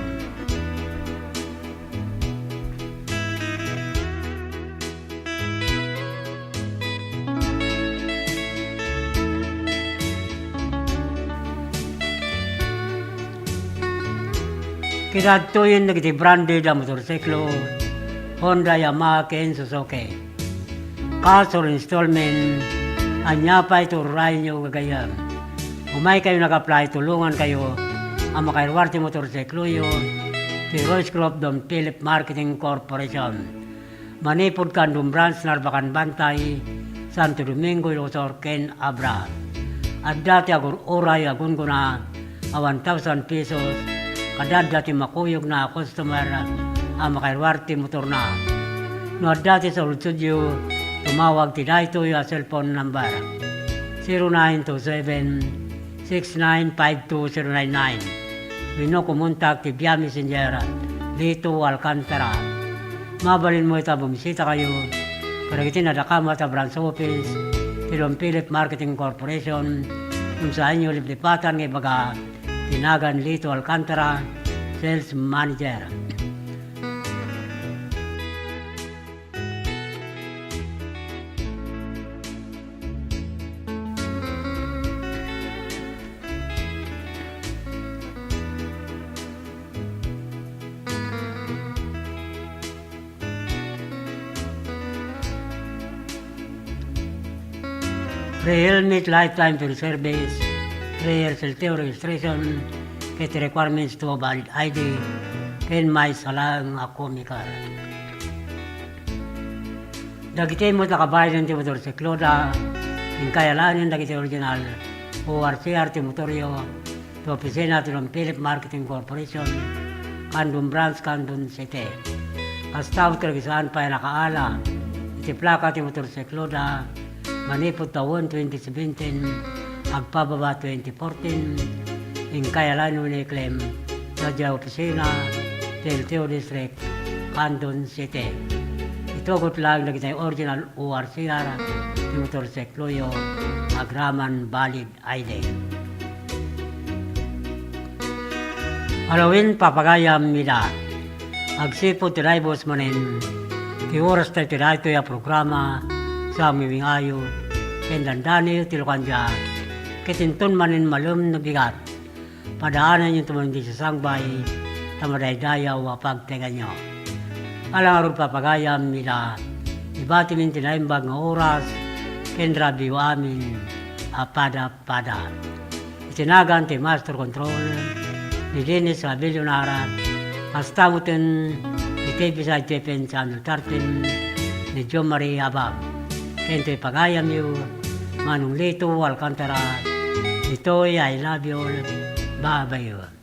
Ket adtoyen dagiti branded a motorsiklo, Honda, Yamaha, ken Suzuki. Cash or installment, ania pay ti urayyo, gagayyem? Umaykayo nag-apply, tulongankayo a makairuar ti motorsikloyo Ti Royce Group Don Philip Marketing Corporation. Manipud Candon Branch, Narbacan Bantay, Santo Domingo, Ilocos Sur, ken Abra. Adda ti agur-uray a gunggona a one thousand pesos, kada adda ti makuyogna a customer a makairuar ti motorna. No adda ti saludsodyo, tumawag ti daytoy a cellphone number, zero nine two seven, six nine five two zero nine nine. Wenno kumontak ti via Messenger, Lito Alcantara. Mabalin met a bumisitakayo kadagiti nadakamat a branch office ti Don Philip Marketing Corporation, no saanyo liplipatan nga ibaga ti nagan Lito Alcantara, Sales Manager. Free helmet, lifetime free service, free L C L T O registration, ket requirements to valid I D, ken maysa laeng a comic card. Dagiti met a kabayden ti motorsikloda, inkay alaenen dagiti original O R C R ti motoryo, ti opisina ti Don Philip Marketing Corporation, Candon Branch, Candon City. Kasta met ket saan pay a nakaala iti plaka ti motorsikloda, manipud tawen twenty seventeen, agpababa twenty fourteen, inkay alaen wenno i-claim sadiay opisina ti L T O District, Candon City. Itugot laeng dagiti original O R C R ti motorsikloyo agraman valid I D. Halloween, papagayam ida. Agsipud ti daybus manen, ti oras tayo ti daytoy a programa, sa mimingayo, ken dandani ti lukandia, ket inton manen malem no bigat, padaananyo ti manen ti sasangbay, ta madaydayaw a pagtengnganyo. Ala ngarud, papagayam ida, ibatimin ti naimbag nga oras, ken radioyo amin a pada-pada. Iti nagan ti Master Control, ni Dennis Abilionar, kasta met iti T V side T P N Channel thirteen, ni Jo Marie Abab. Ken ti pagayamyo, Manong Lito Alcantara, ditoy I Love You All, Babayo.